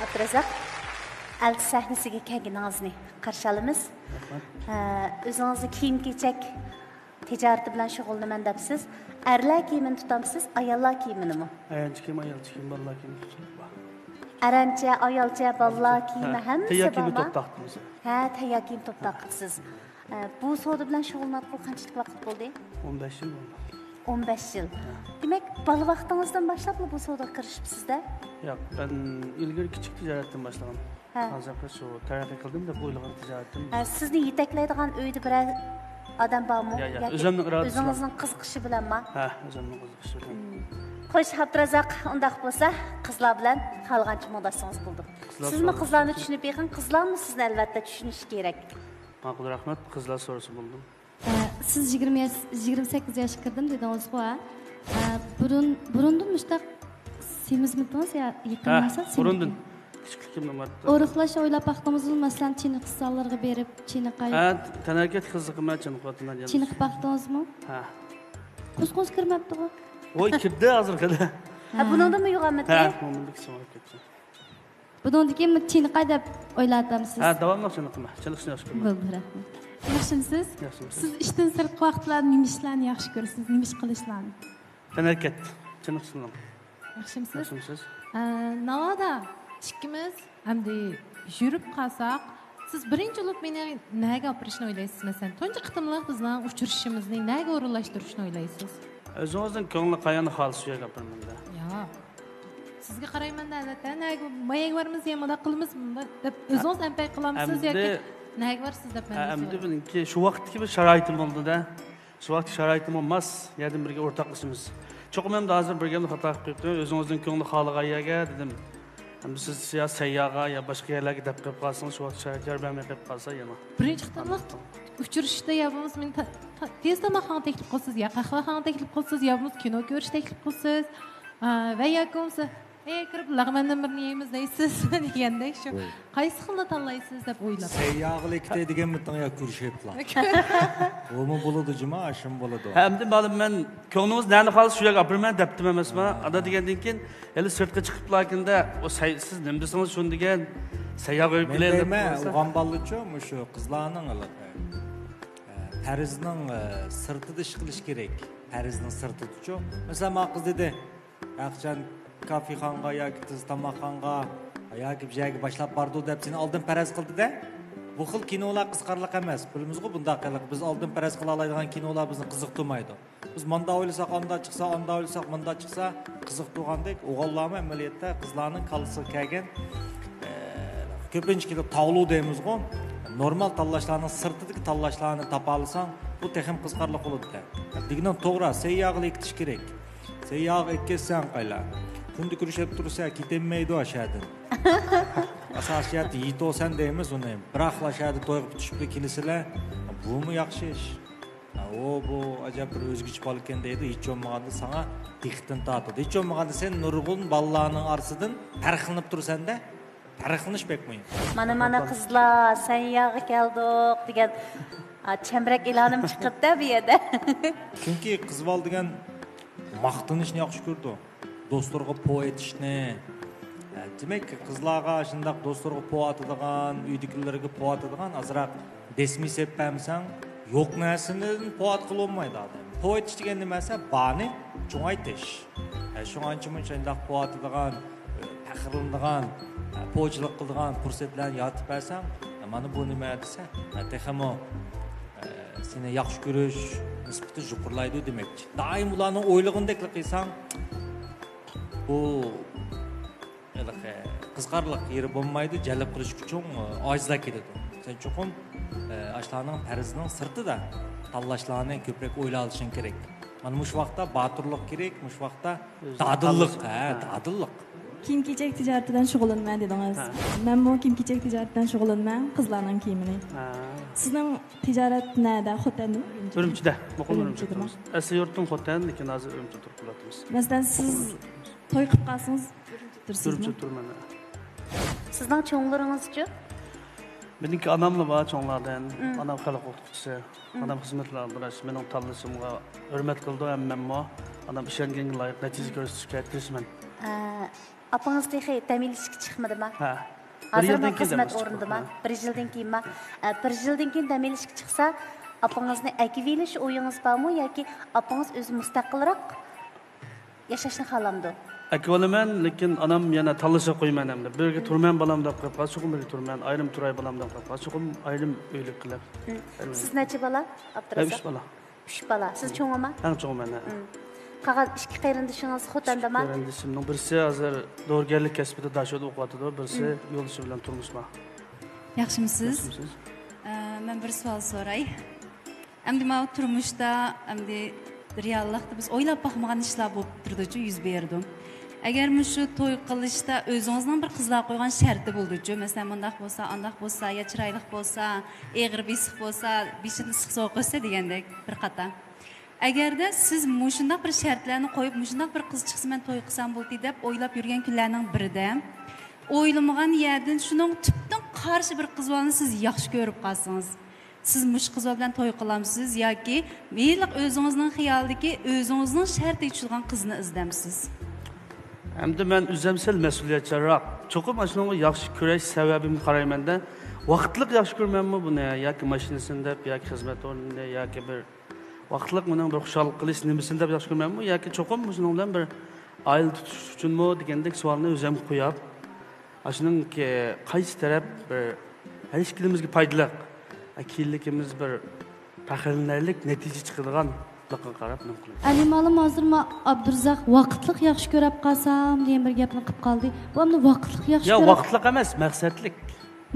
ئابدۇرازاق، ئەلچى سەھنىسىگە كەلگىنىڭىزنى قارشى ئالىمىز. رەھمەت. ئە، ئۆزىڭىزنى كىيىم-كېچەك تىجارىتى بىلەن شۇغۇللىنىمەن دەپسىز. ئەرلەر كىيىمىنى تۇتامسىز، ئاياللار كىيىمىنىمۇ؟ ئەرەنچە كىيىم، ئايالچە كىيىم، بالىلار كىيىمى. ئەرەنچە، ئايالچە، بالىلار كىيىمى ھەممىسى بارمۇ؟ تەييار كىيىمنى توپ تاقىتىمىز. ھە، تەييار كىيىم توپ تاقىتىسىز. ئە، بۇ سودا بىلەن شۇغۇللىنىۋاتقىلى قانچىلىك ۋاقىت بولدى؟ ئون بەش يىل بولدى. ئون بەش يىل. ھە. دېمەك، بالا ۋاقتىڭىزدىن باشلاپلا بۇ سودىغا كىرىشىپسىز-دە؟ ياق، مەن ئىلگىرى كىچىك تىجارەتتىن باشلىغان. ھە. ھازىرقى شۇ تەرەققىي قىلدىم دەپ ئويلىغان تىجارىتىم. ھە، سىزنى يېتەكلەيدىغان ئۆيدە بىرەر ئادەم بارمۇ؟ ياق، ياق، ياكى ئۆزۈمنىڭ ئىرادىسى بىلەن. ئۆزىڭىزنىڭ قىزىقىشى بىلەنما؟ ھە، ئۆزۈمنىڭ قىزىقىشى بىلەن. مم. خوش، ئابدۇرازاق، ئۇنداق بولسا قىزلار بىلەن خالىغانچە مۇڭداشسىڭىز بولىدۇ. قىزلار سىزمۇ سورىسا قىزلارنى بولىدۇ. چۈشىنىپ بېقىڭ، قىزلارمۇ سىزنى ئەلۋەتتە چۈشىنىشى كېرەك. ماقۇل، رەھمەت. قىزلار سورىسا بولىدۇ. ئە، سىز يىگىرمە ياش، يىگىرمە سەككىز ياشقا كىردىم دېدىڭىزغۇ، ھە؟ ئە، بۇرۇن، بۇرۇندىن مۇشتاق سېمىزمىدىڭىز يا يېقىنلاشسا ھە، بۇرۇندىن. سېمىزمىدىڭىز؟ كىچىكلىكىمدىن بارتتۇر. ئورۇقلاشنى ئويلاپ باقتىڭىزمۇ؟ مەسىلەن، چېنىقىش زاللىرىغا بېرىپ، چېنىقاي. ھە، تەنھەرىكەت قىزىقىمەن، چېنىقىۋاتىمەن يەنە. چېنىقىپ باقتىڭىزمۇ؟ ھە. قۇسقۇڭىز كىرمەپتىغۇ؟ ۋوي، كىردى ھازىر خېلى. ھە، بۇنىڭدىنمۇ يوغانمىدى؟ ھە، بۇنىڭدىن كىچىكرەك كەتتى. بۇنىڭدىن كېيىن چېنىقاي دەپ ئويلاۋاتامسىز؟ ھە، داۋاملىق چېنىقىمەن. چېنىقىشنى ياخشى كۆرىمەن. بولدى، رەھمەت. ياخشىمۇسىز؟ ياخشىمۇسىز؟ سىز ئىشتىن سىرتقى ۋاقىتلاردا نېمە ئىشلارنى ياخشى كۆرىسىز؟ نېمە ئىش قىلىشلارنى؟ تەنھەرىكەت. چېنىقىش بىلەن. ياخشىمۇسىز؟ ياخشىمۇسىز؟ ئە، ناۋادا ئىككىمىز ئەمدى يۈرۈپ قالساق، سىز بىرىنچى بولۇپ مېنى نەگە ئاپىرىشنى ئويلايسىز؟ مەسىلەن، تۇنجى قېتىملىق بىزنىڭ ئۇچرىشىشىمىزنى نەگە ئورۇنلاشتۇرۇشنى ئويلايسىز؟ ئۆزىڭىزنىڭ كۆڭلى قاياندا خالىسا، شۇ يەرگە ئاپىرىمەن-دە. ياق. سىزگە قارايمەن-دە، ئەلۋەتتە. نەگە، ماياگە بارمىز يا مۇنداق قىلىمىز دەپ ئۆزىڭىز ئەمپەي قىلامسىز ياكى نەگە بارسىز دەپ مەن ئە، ئەمدى سورايمەن. بىزنىڭكى شۇ ۋاقىتتىكى بىر شارائىتىم بولدى-دە. شۇ ۋاقىتتىكى شارائىتىم بولماس، يەردىن بىرگە ئورتاقلىشىمىز. چوقۇم ئەمدى ھازىر بىر گەپنى خاتا قىلىپ قويۇپتىمەن. ئۆزىڭىزنىڭ كۆڭلى خالىغان يەرگە دېدىم. ئەمدى سىز يا سەيياغا يا باشقا يەرلەرگە دەپ قويۇپ قالسىڭىز، شۇ ۋاقىت شارائىت يار بەرمەي قويۇپ قالسا يەنە. بىرىنچى قېتىملىق ئۇچرىشىشتا يا بولمىسا مېنى تا-، تا-، تېز تاماقخانىغا تەكلىپ قىلىسىز، يا قەھۋەخانىغا تەكلىپ قىلىسىز، يا بولمىسا كىنو كۆرۈشكە تەكلىپ قىلىسىز. ئا، ۋە ياكى بولمىسا، ئەي، كىرىپ لەغمەندىن بىرنى يەيمىز دەيسىز دېگەندەك شۇ. قايسى خىلنى تاللايسىز دەپ ئويلاپ. سەيياغا كېتەي دېگەنمىتىڭ يا كۆرۈشۈپلا؟ ئۇمۇ بولىدۇ جۇما، ئاشۇمۇ بولىدۇ. ھە، ئەمدى مانا مەن كۆڭلىڭىز نەنى خالىسا شۇ يەرگە ئاپىرىمەن دەپتىمەن ئەمەسما؟ ھە. ئادا دېگەندىن كېيىن ھېلى سىرتقا چىقىپلا كېيىندە، ئۇ سەي-، سىز نېمە دېسىڭىز شۇنى دېگەن، سەيياغا ئۆيگە كېلەيلى دەپ دەيمەن، قويسا. ئۇيغان بالىچۇ، مۇشۇ قىزلارنىڭ ھېلىقى، ئە، پەرىزنىڭ، ئە، سىرتىدا ئىش قىلىش كېرەك. پەرىزنىڭ سىرتىدىچۇ. مەسىلەن، ماڭا قىز دېدى، ھەقىچان كافېخانىغا ياكى تېز تاماقخانىغا ياكى بىر يەرگە باشلاپ باردۇ دەپ سېنى ئالدىن پەرەز قىلدى-دە. بۇ خىل كىنولار قىزىقارلىق ئەمەس. بىلىمىزغۇ بۇنداق قىلىق. بىز ئالدىن پەرەز قىلالايدىغان كىنولار بىزنى قىزىقتۇرمايدۇ. بىز ماندا ئويلىساق ئاندا چىقسا، ئاندا ئويلىساق ماندا چىقسا قىزىقتۇرغاندەك، ئوغۇللارمۇ ئەمەلىيەتتە قىزلارنىڭ كاللىسىغا كەلگەن، ئە، كۆپىنچە كېلىپ تاۋلۇ دەيمىزغۇ، نورمال تاللاشلارنىڭ سىرتىدىكى تاللاشلارنى تاپالىساڭ، بۇ تېخىمۇ قىزىقارلىق بولىدىكەن. دېگىنىڭ توغرا، سەيياغا ئېكىتىش كېرەك. سەيياغا ئەكەتسەڭ قايلا. كۈندە كۆرۈشۈپ تۇرسا كېتەلمەيدۇ ئاشەدىن. ئاساسىي جەھەتتە يېتىۋالسەن دەيمىز ئۇنى. بىراقلا ئاشەدە تويغا پۈتۈشۈپلا كېلىسىلە. بۇمۇ ياخشى ئىش. ھە، ئۇ، بۇ ئەجەب بىر ئۆزگىچە بالىكەن دەيدۇ. ھېچ بولمىغاندا ساڭا دىققىتىنى تارتىدۇ. ھېچ بولمىغاندا سەن نۇرغۇن بالىلارنىڭ ئارىسىدىن پەرقلىنىپ تۇرسەن-دە. پەرقلىنىش بەك مۇھىم. مانا، مانا قىزلار، سەيياغا كەلدۇق دېگەن، ئا، چەمبىرەك ئېلانىمۇ چىقىپتۇ بۇ يەردە. چۈنكى قىز بالا دېگەن ماختىنىشنى ياخشى كۆرىدۇ. دوستلىرىغا پو ئېتىشنى. ئە، دېمەك، قىزلارغا شۇنداق دوستلىرىغا پو ئاتىدىغان، ئۆيدىكىلىرىگە پو ئاتىدىغان ئازراق دەسمى سېلىپ بەرمىسەڭ، يوق نەرسىدىن پو ئاتقىلى بولمايدۇ ئادەم. پو ئېتىش دېگەن نېمە دېسە، بارنى چوڭايتىش. ئە، شۇڭا ئانچە-مۇنچە شۇنداق پو ئاتىدىغان، پەخىرلىنىدىغان، پوچىلىق قىلىدىغان پۇرسەتلەرنى يارىتىپ بەرسەڭ، مانا بۇ نېمە دېسە، تېخىمۇ سېنى ياخشى كۆرۈش نىسبىتى يۇقىرىلايدۇ دېمەكچى. دائىم ئۇلارنىڭ ئويلىغىنىدەكلا قىلساڭ، بۇ ھېلىقى قىزىقارلىق يېرى بولمايدۇ، جەلپ قىلىش ئۈچۈن ئاجىزلار كېلىدۇ. سەن چوقۇم ئاشۇلارنىڭ پەرىزىنىڭ سىرتىدا تاللاشلارنى كۆپرەك ئويلاۋېلىشىڭ كېرەك. مانا مۇشۇ ۋاقىتتا باتۇرلۇق كېرەك، مۇشۇ ۋاقىتتا دادىللىق، ھە، دادىللىق. كىيىم-كېچەك تىجارىتى بىلەن شۇغۇللىنىمەن دېدىڭىز. ھە. مەنمۇ كىيىم-كېچەك تىجارىتى بىلەن شۇغۇللىنىمەن، قىزلارنىڭ كىيىمىنى. ھە. سىزنىڭ تىجارەت نەدە؟ خوتەندىمۇ؟ ئۈرۈمچىدە. ئۈرۈمچىدە. مۇقىم ئۈرۈمچىدە تۇرىمىز. ئەسلى يۇرتۇم خوتەن، لېكىن ھازىر ئۈرۈمچىدە تۇرۇپ قېلىۋاتىمىز. مەسىلەن، سىز توي قىلىپ قالسىڭىز، ئۈرۈمچىدە تۇرىسىزمۇ؟ ئۈرۈمچىدە تۇرىمەن. سىزنىڭ چوڭلىرىڭىزچۇ؟ مېنىڭكى ئاناملا بار چوڭلاردىن. ئانام خەلق ئوقۇتقۇچىسى. ئانام خىزمەتلەر ئالدىراش. مېنىڭ تاللىشىمغا ھۆرمەت قىلىدۇ ھەم مەنمۇ. ئانام ئىشەنگەنگە لايىق نەتىجە كۆرسىتىشكە تىرىشىمەن. ئە، ئاپىڭىز تېخى دەم ئېلىشكە چىقمىدىما؟ ھە. بىر ھازىرمۇ يىلدىن كېيىن خىزمەت دەم ئېلىشكە ئورنىدىما؟ چىقىمەن. بىر يىلدىن كېيىنما؟ ئە، بىر يىلدىن كېيىن دەم ئېلىشكە چىقسا، ئاپىڭىزنى ئەكىۋېلىش ئويىڭىز بارمۇ ياكى ئاپىڭىز ئۆزى مۇستەقىلراق ياشاشنى خالامدۇ؟ ئەكىۋالىمەن، لېكىن ئانام يەنە تاللىشىغا قويىمەن ئەمدى. بىرگە تۇرىمەن بالام دەپ قويۇپ قالسا، چوقۇم بىرگە تۇرىمەن. ئايرىم تۇراي بالام دەپ قويۇپ قالسا، چوقۇم ئايرىم ئۆيلۈك قىلىپ. سىز نەچچە بالا، مەن ئابدۇرازاق؟ ئۈچ بالا. ئۈچ بالا. سىز چوڭىما؟ ئەڭ چوڭى مەن، ھە. قالغان ئىككى قېرىندىشىڭىز خوتەندىما؟ ئىككى قېرىندىشىمنىڭ بىرسى ھازىر دورىگەرلىك كەسپىدە داشودا ئوقۇۋاتىدۇ، بىرسى يولدىشى بىلەن تۇرمۇشتا. ياخشىمۇسىز؟ ياخشىمۇسىز؟ ئە، مەن بىر سوئال سوراي. ئەمدى ماۋۇ تۇرمۇشتا، ئەمدى رېئاللىقتا بىز ئويلاپ باقمىغان ئىشلار بولۇپ تۇرىدۇچۇ، يۈز بېرىدۇ. ئەگەر مۇشۇ توي قىلىشتا ئۆزىڭىزنىڭ بىر قىزلارغا قويغان شەرتى بولىدۇچۇ، مەسىلەن، مۇنداق بولسا، ئانداق بولسا، يا چىرايلىق بولسا، ئېغىر بېسىق بولسا، بېشىنى ئىسسىق سوغۇق ئۆتسە دېگەندەك بىر قاتار. ئەگەردە سىز مۇشۇنداق بىر شەرتلەرنى قويۇپ، مۇشۇنداق بىر قىز چىقسا مەن توي قىلسام بولدى دەپ ئويلاپ يۈرگەن كۈنلەرنىڭ بىرىدە، ئويلىمىغان يەردىن شۇنىڭغا تۈپتىن قارشى بىر قىز بالىنى سىز ياخشى كۆرۈپ قالسىڭىز، سىز مۇشۇ قىز بىلەن توي قىلامسىز ياكى ھېلىقى ئۆزىڭىزنىڭ خىيالىدىكى، ئۆزىڭىزنىڭ شەرتىگە چۈشىدىغان قىزنى ئىزدەمسىز؟ ئەمدى مەن ئۆزۈم سەل مەسئۇلىيەتچانراق. چوقۇم ئاشۇنىڭغا ياخشى كۆرۈش سەۋەبىمگە قارايمەن-دە، ۋاقىتلىق ياخشى كۆرىمەنمۇ بۇنى ياكى ماشىنىسىنى دەپ ياكى خىزمەت ئورنىنى ياكى بىر ۋاقىتلىق مېنىڭ بىر خۇشال قىلىش نېمىسىنى دەپ ياخشى كۆرىمەنمۇ ياكى چوقۇم مۇشۇنىڭ بىلەن بىر ئائىلە تۇتۇش ئۈچۈنمۇ دېگەندەك سوئالنى ئۆزۈمگە قويۇپ، ئاشۇنىڭكى قايسى تەرەپ بىر ھەر ئىككىلىمىزگە پايدىلىق، كېيىنلىكىمىز بىر پەخىرلىنەرلىك نەتىجە چىقىدىغانلىقىغا قاراپ نېمە قىلىمەن. ئەلىم ئالىم ھازىر ما ئابدۇرزاق ۋاقىتلىق ياخشى كۆرەپ قالسام دېگەن بىر گەپنى قىلىپ قالدى. بۇ ئەمدى ۋاقىتلىق ياخشى يا كۆرۈپ ۋاقىتلىق ئەمەس، مەقسەتلىك.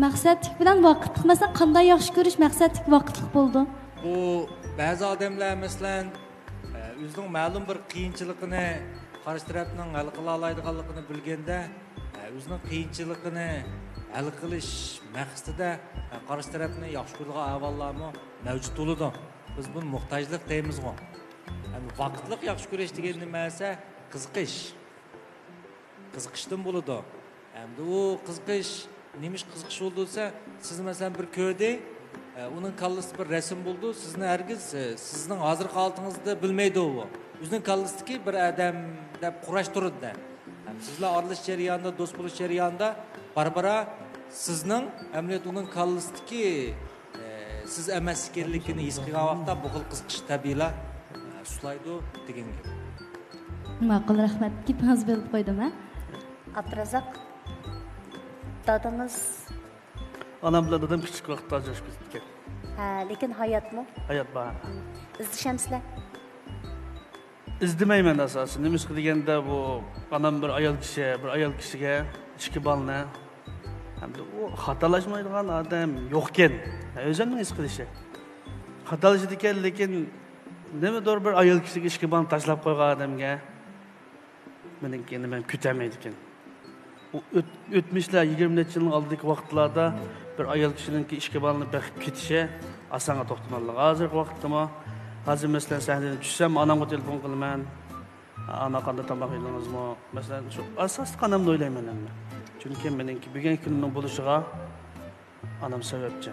مەقسەتلىك بىلەن ۋاقىتلىق، مەسىلەن، قانداق ياخشى كۆرۈش مەقسەتلىك، ۋاقىتلىق بولىدۇ؟ بۇ بەزى ئادەملەر، مەسىلەن، ئۆزىنىڭ مەلۇم بىر قىيىنچىلىقىنى قارشى تەرەپنىڭ ھەل قىلالايدىغانلىقىنى بىلگەندە، ئۆزىنىڭ قىيىنچىلىقىنى ھەل قىلىش مەقسىتىدە قارشى تەرەپنى ياخشى كۆرىدىغان ئەھۋاللارمۇ مەۋجۇت بولىدۇ. بىز بۇنى موھتاجلىق دەيمىزغۇ. ۋاقىتلىق ياخشى كۆرۈش دېگەن نېمە دېسە، قىزىقىش. قىزىقىشتىن بولىدۇ. ئەمدى ئۇ قىزىقىش، نېمىش قىزىقىش بولىدۇ دېسە، سىزنى مەسىلەن بىر كۆردى، ئە، ئۇنىڭ كاللىسىدا بىر رەسىم بولىدۇ، سىزنى ھەرگىز، ئە، سىزنىڭ ھازىرقى ھالىتىڭىزنى بىلمەيدۇ ئۇ. ئۆزىنىڭ كاللىسىدىكى بىر ئادەم دەپ قۇراشتۇرىدۇ-دە. ھەم سىز بىلەن ئارىلىشىش جەريانىدا، دوست بولۇش جەريانىدا بارا-بارا سىزنىڭ ئەمەلىيەتتە ئۇنىڭ كاللىسىدىكى، ئە، سىز ئەمەس ئىكەنلىكىنى ھېس قىلغان ۋاقىتتا بۇ خىل قىزىقىش تەبىئىيلا، ئە، سۇسلايدۇ دېگەن گەپ. ماقۇل، رەھمەت. گېپىڭىزنى بۆلۈپ قويدۇم، ھە؟ ئابدۇرازاق، دادىڭىز؟ ئانام بىلەن دادام كىچىك ۋاقىتتا ئاجرىشىپ كېتىپتىكەن. ھە، لېكىن ھاياتمۇ؟ ھايات بار. ئىزدىشەمسىلەر؟ ئىزدىمەيمەن ئاساسەن. نېمىشقا دېگەندە، بۇ ئانام بىر ئايال كىشى، بىر ئايال كىشىگە ئىككى بالىنى، ھەمدە ئۇ خاتالاشمايدىغان ئادەم يوقكەن. ھە، ئۆزۈمنىڭ ھېس قىلىشى. خاتالىشىدىكەن، لېكىن نېمىدۇر بىر ئايال كىشىگە ئىككى بالىنى تاشلاپ قويغان ئادەمگە مېنىڭكىنى مەن كۈتەلمەيدىكەن. ئۇ ئۆت-، ئۆتمۈشلەر يىگىرمە نەچچە يىلنىڭ ئالدىدىكى ۋاقىتلاردا بىر ئايال كىشىنىڭكى ئىككى بالىنى بېقىپ كېتىشى ئاسانغا توختىمىدىغان. ھازىرقى ۋاقىتتىمۇ، ھازىر مەسىلەن سەھنىدىن چۈشسەم ئانامغا تېلېفون قىلىمەن. ئانا، قانداق تاماق يېدىڭىزمۇ؟ مەسىلەن شۇ ئاساسلىق ئانامنى ئويلايمەن ئەمدى. چۈنكى مېنىڭكى بۈگۈنكى كۈنۈمنىڭ بولۇشىغا ئانام سەۋەبچى.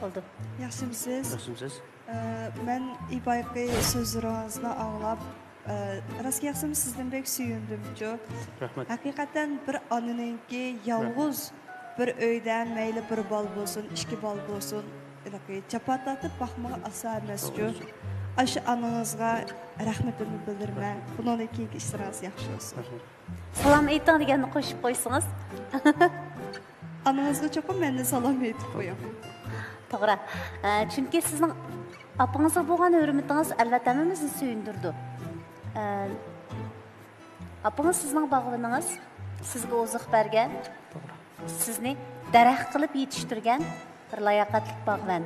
بولدى. ياخشىمۇسىز؟ ياخشىمۇسىز؟ ئە، مەن بايىقى سۆزلىرىڭىزنى ئاڭلاپ، ئە، راست گەپسىمۇ سىزدىن بەك سۆيۈندۈمچۇ. رەھمەت. ھەقىقەتەن بىر ئانىنىڭكى يالغۇز بىر ئۆيدە مەيلى بىر بالا بولسۇن، ئىككى بالا بولسۇن، ھېلىقى جاپا تارتىپ باقمىقى ئاسان ئەمەسچۇ. توغرا. ئاشۇ ئانىڭىزغا رەھمىتىمنى بىلدۈرىمەن. رەھمەت. بۇنىڭدىن كېيىنكى ئىشلىرىڭىز ياخشى بولسۇن. رەھمەت. سالام ئېيتىڭ دېگەننى قوشۇپ قويسىڭىز. ئانىڭىزغا چوقۇم مەندىن سالام ئېيتىپ قويۇڭ. توغرا. ئە، چۈنكى سىزنىڭ ئاپىڭىزغا بولغان ھۆرمىتىڭىز ئەلۋەتتە ھەممىمىزنى سۆيۈندۈرىدۇ. ئە، ئاپىڭىز سىزنىڭ باغۋىنىڭىز، سىزگە ئوزۇق بەرگەن، سىزنى دەرەخ قىلىپ يېتىشتۈرگەن بىر لاياقەتلىك باغۋەن.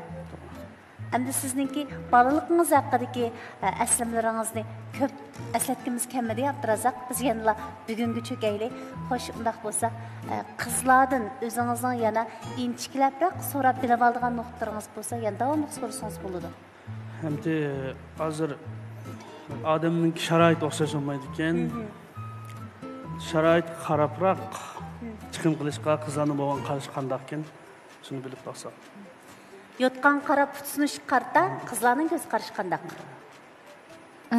ئەمدى سىزنىڭكى بالىلىقىڭىز ھەققىدىكى، ئە، ئەسلىمىلىرىڭىزنى كۆپ ئەسلەتكۈمىز كەلمىدى، ئابدۇرازاق. بىز يەنىلا بۈگۈنگە چۆكەيلى. خوش، ئۇنداق بولسا، ئە، قىزلاردىن ئۆزىڭىزنىڭ يەنە ئىنچىكىلەپرەك سوراپ بىلىۋالىدىغان نۇقتىلىرىڭىز بولسا، يەنە داۋاملىق سورىسىڭىز بولىدۇ. ئەمدى ھازىر ئادەمنىڭكى شارائىتى ئوخشاش بولمايدىكەن. مھم. شارائىتقا قاراپراق مھم. چىقىم قىلىشقا قىزلارنىڭ بولغان قارىشى قانداقكەن، شۇنى بىلىپ باقساق. يوتقانغا قاراپ پۇت سۇنۇشقا قارىتا قىزلارنىڭ كۆز قارىشى قانداق؟ ئە،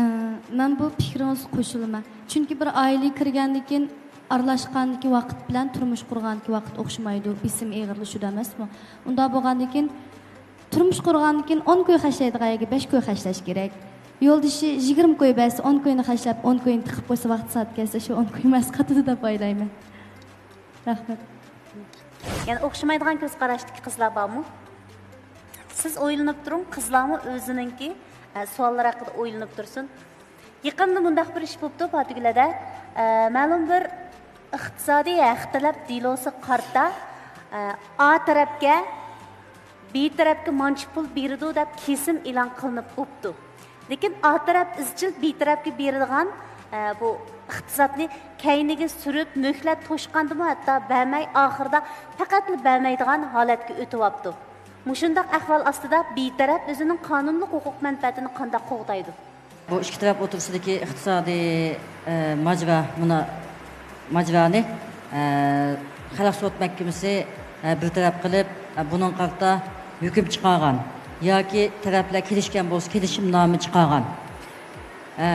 مەن بۇ پىكرىڭىزگە قوشۇلىمەن. چۈنكى بىر ئائىلىگە كىرگەندىن كېيىن ئارىلاشقاندىكى ۋاقىت بىلەن تۇرمۇش قۇرغاندىكى ۋاقىت ئوخشىمايدۇ. بېسىم ئېغىرلىشىدۇ ئەمەسمۇ؟ ئۇنداق بولغاندىن كېيىن تۇرمۇش قۇرغاندىن كېيىن ئون كوي خەجلەيدىغان يەرگە بەش كوي خەجلەش كېرەك. يولدىشى يىگىرمە كوي بەرسە، ئون كوينى خەجلەپ، ئون كوينى تىقىپ قويسا، ۋاقتى سائەت كەلسە، شۇ ئون كوي مەس قاتىدۇ دەپ ئويلايمەن. رەھمەت. يەنە ئوخشىمايدىغان كۆز قاراشتىكى قىزلار بارمۇ؟ سىز ئويلىنىپ تۇرۇڭ، قىزلارمۇ ئۆزىنىڭكى، ئە، سوئاللار ھەققىدە ئويلىنىپ تۇرسۇن. يېقىندا مۇنداق بىر ئىش بوپتۇ پاتىگۈل ھەدە. ئە، مەلۇم بىر ئىقتىسادىي ھەق تەلەپ دېلوسىغا قارىتا، ئە، ئا تەرەپكە بى تەرەپكە مانچە پۇل بېرىدۇ دەپ كېسىم ئېلان قىلىنىپ بوپتۇ. لېكىن ئا تەرەپ ئىزچىل بى تەرەپكە بېرىدىغان، ئە، بۇ ئىقتىسادنى كەينىگە سۈرۈپ، مۆھلەت توشقاندىمۇ ھەتتا بەرمەي، ئاخىرىدا پەقەتلا بەرمەيدىغان ھالەتكە ئۆتۈۋاپتۇ. مۇشۇنداق ئەھۋال ئاستىدا بى تەرەپ ئۆزىنىڭ قانۇنلۇق ھوقۇق مەنپەئەتىنى قانداق قوغدايدۇ؟ بۇ ئىككى تەرەپ ئوتتۇرىسىدىكى ئىقتىسادىي، ئە، ماجىرا، مۇنا-، ماجىرانى، ئە، خەلق سوت مەھكىمىسى، ئە، بىر تەرەپ قىلىپ، ئە، بۇنىڭغا قارىتا ھۆكۈم چىقارغان ياكى تەرەپلەر كېلىشكەن بولسا، كېلىشىمنامە چىقارغان. ئە،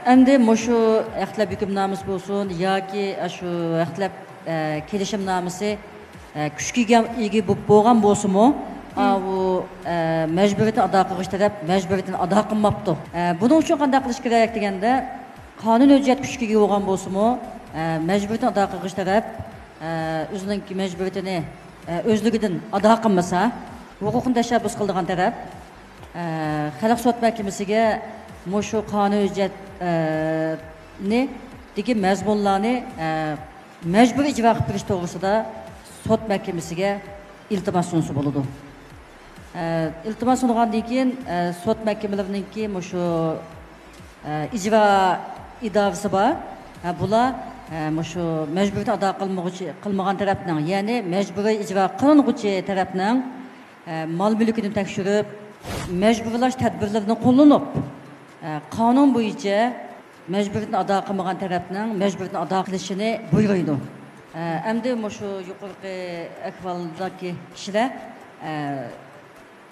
ئەمدى مۇشۇ ھەق تەلەپ ھۆكۈمنامىسى بولسۇن ياكى ئاشۇ ھەق تەلەپ، ئە، كېلىشىمنامىسى ئە، كۈچكە ئىگە، ئىگە بولۇپ بولغان بولسىمۇ، مم. ئاۋۇ، ئە، مەجبۇرىيىتىنى ئادا قىلغۇچى تەرەپ مەجبۇرىيىتىنى ئادا قىلماپتۇ. ئە، بۇنىڭ ئۈچۈن قانداق قىلىش كېرەك دېگەندە، قانۇن ھۆججەت كۈچكە ئىگە بولغان بولسىمۇ، ئە، مەجبۇرىيىتىنى ئادا قىلغۇچى تەرەپ، ئە، ئۆزىنىڭكى مەجبۇرىيىتىنى، ئە، ئۆزلۈكىدىن ئادا قىلمىسا، ھوقۇقنى تەشەببۇس قىلىدىغان تەرەپ، ئە، خەلق سوت مەھكىمىسىگە مۇشۇ قانۇن ھۆججەت، ئە، نى، دىكى مەزمۇنلارنى، ئە، مەجبۇرىي ئىجرا قىلىپ بېرىش توغرىسىدا سوت مەھكىمىسىگە ئىلتىماس سۇنسا بولىدۇ. ئە، ئىلتىماس سۇنغاندىن كېيىن، ئە، سوت مەھكىمىلىرىنىڭكى مۇشۇ، ئە، ئىجرا ئىدارىسى بار. ئە، بۇلار، ئە، مۇشۇ مەجبۇرىيەتنى ئادا قىلمىغۇچى، قىلمىغان تەرەپنىڭ، يەنى مەجبۇرىي ئىجرا قىلىنغۇچى تەرەپنىڭ، ئە، مال مۈلكىنى تەكشۈرۈپ، مەجبۇرلاش تەدبىرلىرىنى قوللىنىپ، ئە، قانۇن بويىچە مەجبۇرىيىتىنى ئادا قىلمىغان تەرەپنىڭ مەجبۇرىيىتىنى ئادا قىلىشىنى بۇيرۇيدۇ. ئە، ئەمدى مۇشۇ يۇقىرىقى ئەھۋالدىكى كىشىلەر، ئە،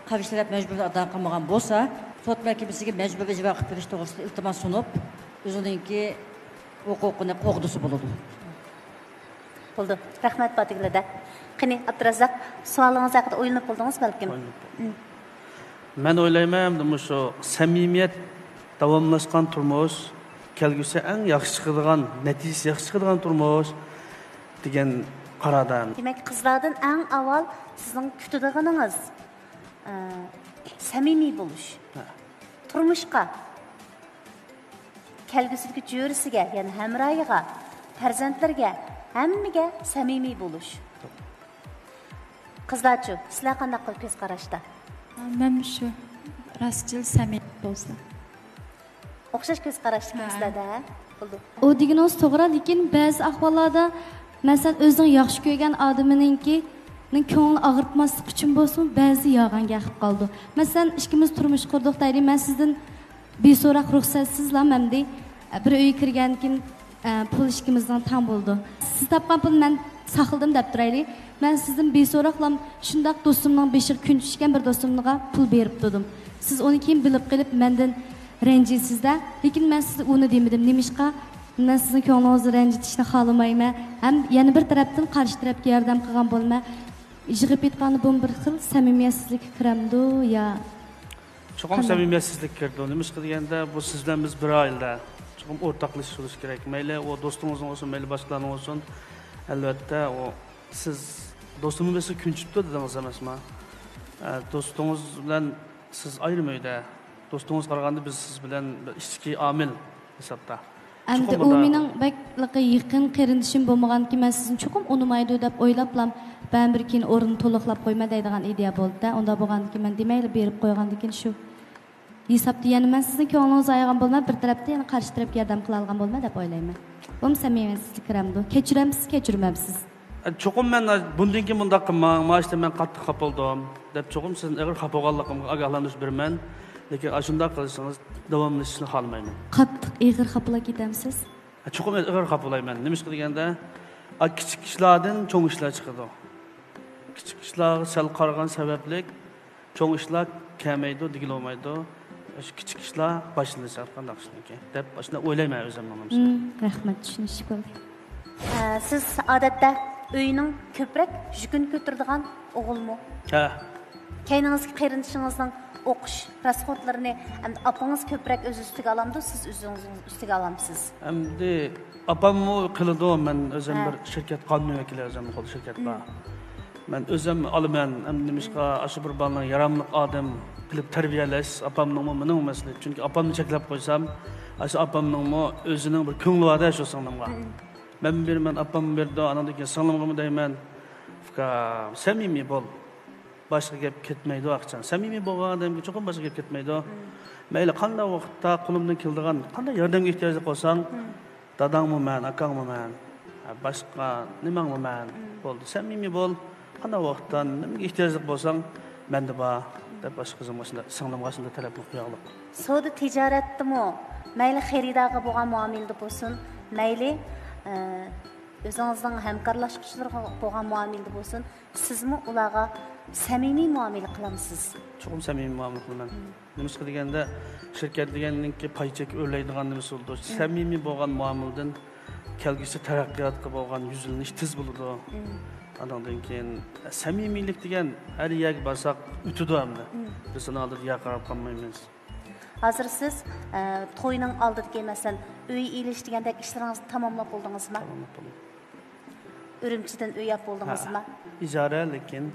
قارشى تەرەپ مەجبۇرىيىتىنى ئادا قىلمىغان بولسا، سوت مەھكىمىسىگە مەجبۇرىي ئىجرا قىلىپ بېرىش توغرىسىدا ئىلتىماس سۇنۇپ، ئۆزىنىڭكى ھوقۇقىنى قوغدىسا بولىدۇ. بولدى. رەھمەت، پاتىگۈل ھەدە. قېنى، ئابدۇرازاق، سوئالىڭىز ھەققىدە ئويلىنىپ بولدىڭىز بەلكىم؟ ئويلىنىپ بولدۇم. مم. مەن ئويلايمەن، ئەمدى مۇشۇ سەمىمىيەت داۋاملاشقان تۇرمۇش، كەلگۈسى ئەڭ ياخشى چىقىدىغان، نەتىجىسى ياخشى چىقىدىغان تۇرمۇش دېگەن قاراردا. دېمەك، قىزلاردىن ئەڭ ئاۋۋال سىزنىڭ كۈتىدىغىنىڭىز، ئە، سەمىمىي بولۇش. ھە. تۇرمۇشقا، كەلگۈسىدىكى جۆرىسىگە، يەنى ھەمراھىغا، پەرزەنتلىرىگە، ھەممىگە سەمىمىي بولۇش. قىزلارچۇ، سىلەر قانداق قىلىپ كۆز قاراشتا؟ مەن شۇ، راستچىل، سەمىمىي بولسا. ئوخشاش كۆز قاراشتىكەن ھە. سىلەردە، ھە؟ بولدى. ئۇ دېگىنىڭىز توغرا، لېكىن بەزى ئەھۋاللاردا، مەسىلەن، ئۆزىنىڭ ياخشى كۆرگەن ئادىمىنىڭكى، نىڭ كۆڭلىنى ئاغرىتماسلىق ئۈچۈن بولسىمۇ، بەزى يالغان گەپ قىلىپ قالىدۇ. مەسىلەن، ئىككىمىز تۇرمۇش قۇردۇق دەيلى، مەن سىزدىن بىسوراق رۇخسەتسىزلا مەمدى بىر ئۆيگە كىرگەندىن كېيىن، ئە، پۇل ئىككىمىزنىڭ تەڭ بولىدۇ. سىز تاپقان پۇلنى مەن ساقلىدىم دەپ تۇرايلى. مەن سىزدىن بىسوراقلا شۇنداق دوستۇمنىڭ بېشىغا كۈن چۈشكەن بىر دوستۇمغا پۇل بېرىپ تۇردۇم. سىز ئۇنى كېيىن بىلىپ قېلىپ مەندىن رەنجىيسىز-دە. لېكىن مەن سىزگە ئۇنى دېمىدىم. نېمىشقا؟ مەن سىزنىڭ كۆڭلىڭىزنى رەنجىتىشنى خالىمايمەن. ھەم يەنە بىر تەرەپتىن قارشى تەرەپكە ياردەم قىلغان بولىمەن. يىغىپ ئېيتقاندا، بۇمۇ بىر خىل سەمىمىيەتسىزلىككە كىرەمدۇ يا؟ چوقۇم قانداق؟ سەمىمىيەتسىزلىك كىرىدۇ. نېمىشقا دېگەندە، بۇ سىز بىلەن بىز بىر ئائىلىدە. چوقۇم ئورتاقلىشىش بولۇشى كېرەك. مەيلى ئۇ دوستىڭىزنىڭ بولسۇن، مەيلى باشقىلارنىڭ بولسۇن. ئەلۋەتتە، ئۇ سىز دوستۇمنىڭ بېشىغا كۈن چۈشۈپتۇ دېدىڭىز ئەمەسما؟ ئە، دوستىڭىز بىلەن سىز ئايرىم ئۆيدە. دوستىڭىز قارىغاندا بىز سىز بىلەن بىر ئىچكى ئامىل ھېسابتا. ئەمدى چوقۇم ئۇ بۇنداق. مېنىڭ بەكلىكى يېقىن قېرىندىشىم بولمىغاندىكىن مەن سىزنى چوقۇم ئۇنىمايدۇ دەپ ئويلاپلام، بەرىبىر كېيىن ئورنىنى تولۇقلاپ قويماي دەيدىغان ئىدىيە بولدى-دە. ئۇنداق بولغاندىكىن مەن دېمەيلا بېرىپ قويغاندىكىن شۇ ھېسابتا يەنە مەن سىزنىڭ كۆڭلىڭىز ئايىغان بولماي، بىر تەرەپتە يەنە قارشى تەرەپكە ياردەم قىلالىغان بولماي دەپ ئويلايمەن. بۇمۇ سەمىمىيەتسىزلىك كىرەمدۇ؟ كەچۈرەمسىز، كەچۈرمەمسىز؟ ئە، چوقۇم مەن بۇندىن كېيىن بۇنداق قىلماڭ، مانا ئىشتىن مەن قاتتىق خاپا بولدۇم دەپ، چوقۇم سىزدىن ئېغىر خاپا بولغانلىقىمغا ئاگاھلاندۇرۇش بېرىمەن. لېكىن ئاشۇنداق قىلسىڭىز داۋاملىشىشنى خالىمايمەن. قاتتىق ئېغىر خاپىلا كېتەمسىز؟ چوقۇم ئېغىر خاپىلايمەن. نېمىشقا دېگەندە، ئا، كىچىك ئىشلاردىن چوڭ ئىشلار چىقىدۇ. كىچىك ئىشلارغا سەل قارىغان سەۋەبلىك چوڭ ئىشلار كەلمەيدۇ دېگىلى بولمايدۇ. شۇ كىچىك ئىشلار باشلىنىش ھەرقانداق ئىشنىڭكى دەپ ئاشۇنداق ئويلايمەن ئۆزۈمنىڭ نېمىسىنى. مم، رەھمەت، چۈشىنىشلىك بولدى. ئە، سىز ئادەتتە ئۆينىڭ كۆپرەك يۈكىنى كۆتۈرىدىغان ئوغۇلمۇ؟ ھە. كەينىڭىزدىكى قېرىندىشىڭىزنىڭ ئوقۇش راسخوتلىرىنى ئەمدى ئاپىڭىز كۆپرەك ئۆز ئۈستىگە ئالامدۇ، سىز ئۆزىڭىز ئۈستىگە ئالامسىز؟ ئەمدى ئاپاممۇ قىلىدۇ، مەن ئۆزۈم ھە. بىر شىركەت قانۇن ۋەكىلى، ئۆزۈم قول شىركەت بار. مەن ئۆزۈم ئالىمەن، ئەمدى نېمىشقا ئاشۇ بىر بالىنى ياراملىق ئادەم قىلىپ تەربىيەلەش ئاپامنىڭمۇ مېنىڭمۇ مەسئۇلىيىتى. چۈنكى ئاپامنى چەكلەپ قويسام، ئاشۇ ئاپامنىڭمۇ ئۆزىنىڭ بىر كۆڭلى بار-دە شۇ سىڭلىمغا. مەن بېرىمەن، ئاپام بېرىدۇ، ئانىڭدىن كېيىن سىڭلىمغىمۇ دەيمەن، ئۇكام، سەمىمىي بول. باشقا گەپ كەتمەيدۇ ئاقچان. سەمىمىي بولغان ئادەمگە چوقۇم باشقا گەپ كەتمەيدۇ. مەيلى قانداق ۋاقىتتا قولۇمدىن كېلىدىغان، قانداق ياردەمگە ئېھتىياجلىق بولساڭ، داداڭمۇ مەن، ئاكاڭمۇ مەن. ھە، باشقا نېمەڭمۇ مەن. بولدى، سەمىمىي بول. قانداق ۋاقىتتا نېمىگە ئېھتىياجلىق بولساڭ، مەندە بار، دەپ باشقا قىزىمغا شۇنداق، سىڭلىمغا شۇنداق تەلەپنى قويغانلىق. سودا تىجارەتتىمۇ مەيلى خېرىدارغا بولغان مۇئامىلىدە بولسۇن، مەيلى ئە، ئۆزىڭىزنىڭ ھەمكارلاشقۇچىلىرىغا بولغان مۇئامىلىدە بولسۇن، سىزمۇ ئۇلارغا سەمىمىي مۇئامىلە قىلامسىز؟ چوقۇم سەمىمىي مۇئامىلە قىلىمەن. نېمىشقا دېگەندە، شىركەت دېگەننىڭكى پاي چېكى ئۆرلەيدىغان نېمىسى بولىدۇ. سەمىمىي بولغان مۇئامىلىدىن كەلگۈسى تەرەققىياتقا بولغان يۈزلىنىش تېز بولىدۇ. ئانىڭدىن كېيىن سەمىمىيلىك دېگەن ھەر يەرگە بارساق ئۆتىدۇ ئەمدى. بىز ئۇنىڭ ئالدىدا يەر قاراپ قالمايمىز. ھازىر سىز ئە، توينىڭ ئالدىدىكى مەسىلەن ئۆي ئېلىش دېگەندەك ئىشلىرىڭىزنى تاماملاپ بولدىڭىزما؟ تاماملاپ بولدۇم. ئۈرۈمچىدىن ئۆي ئاپ بولدىڭىزما؟ ئىجارە، لېكىن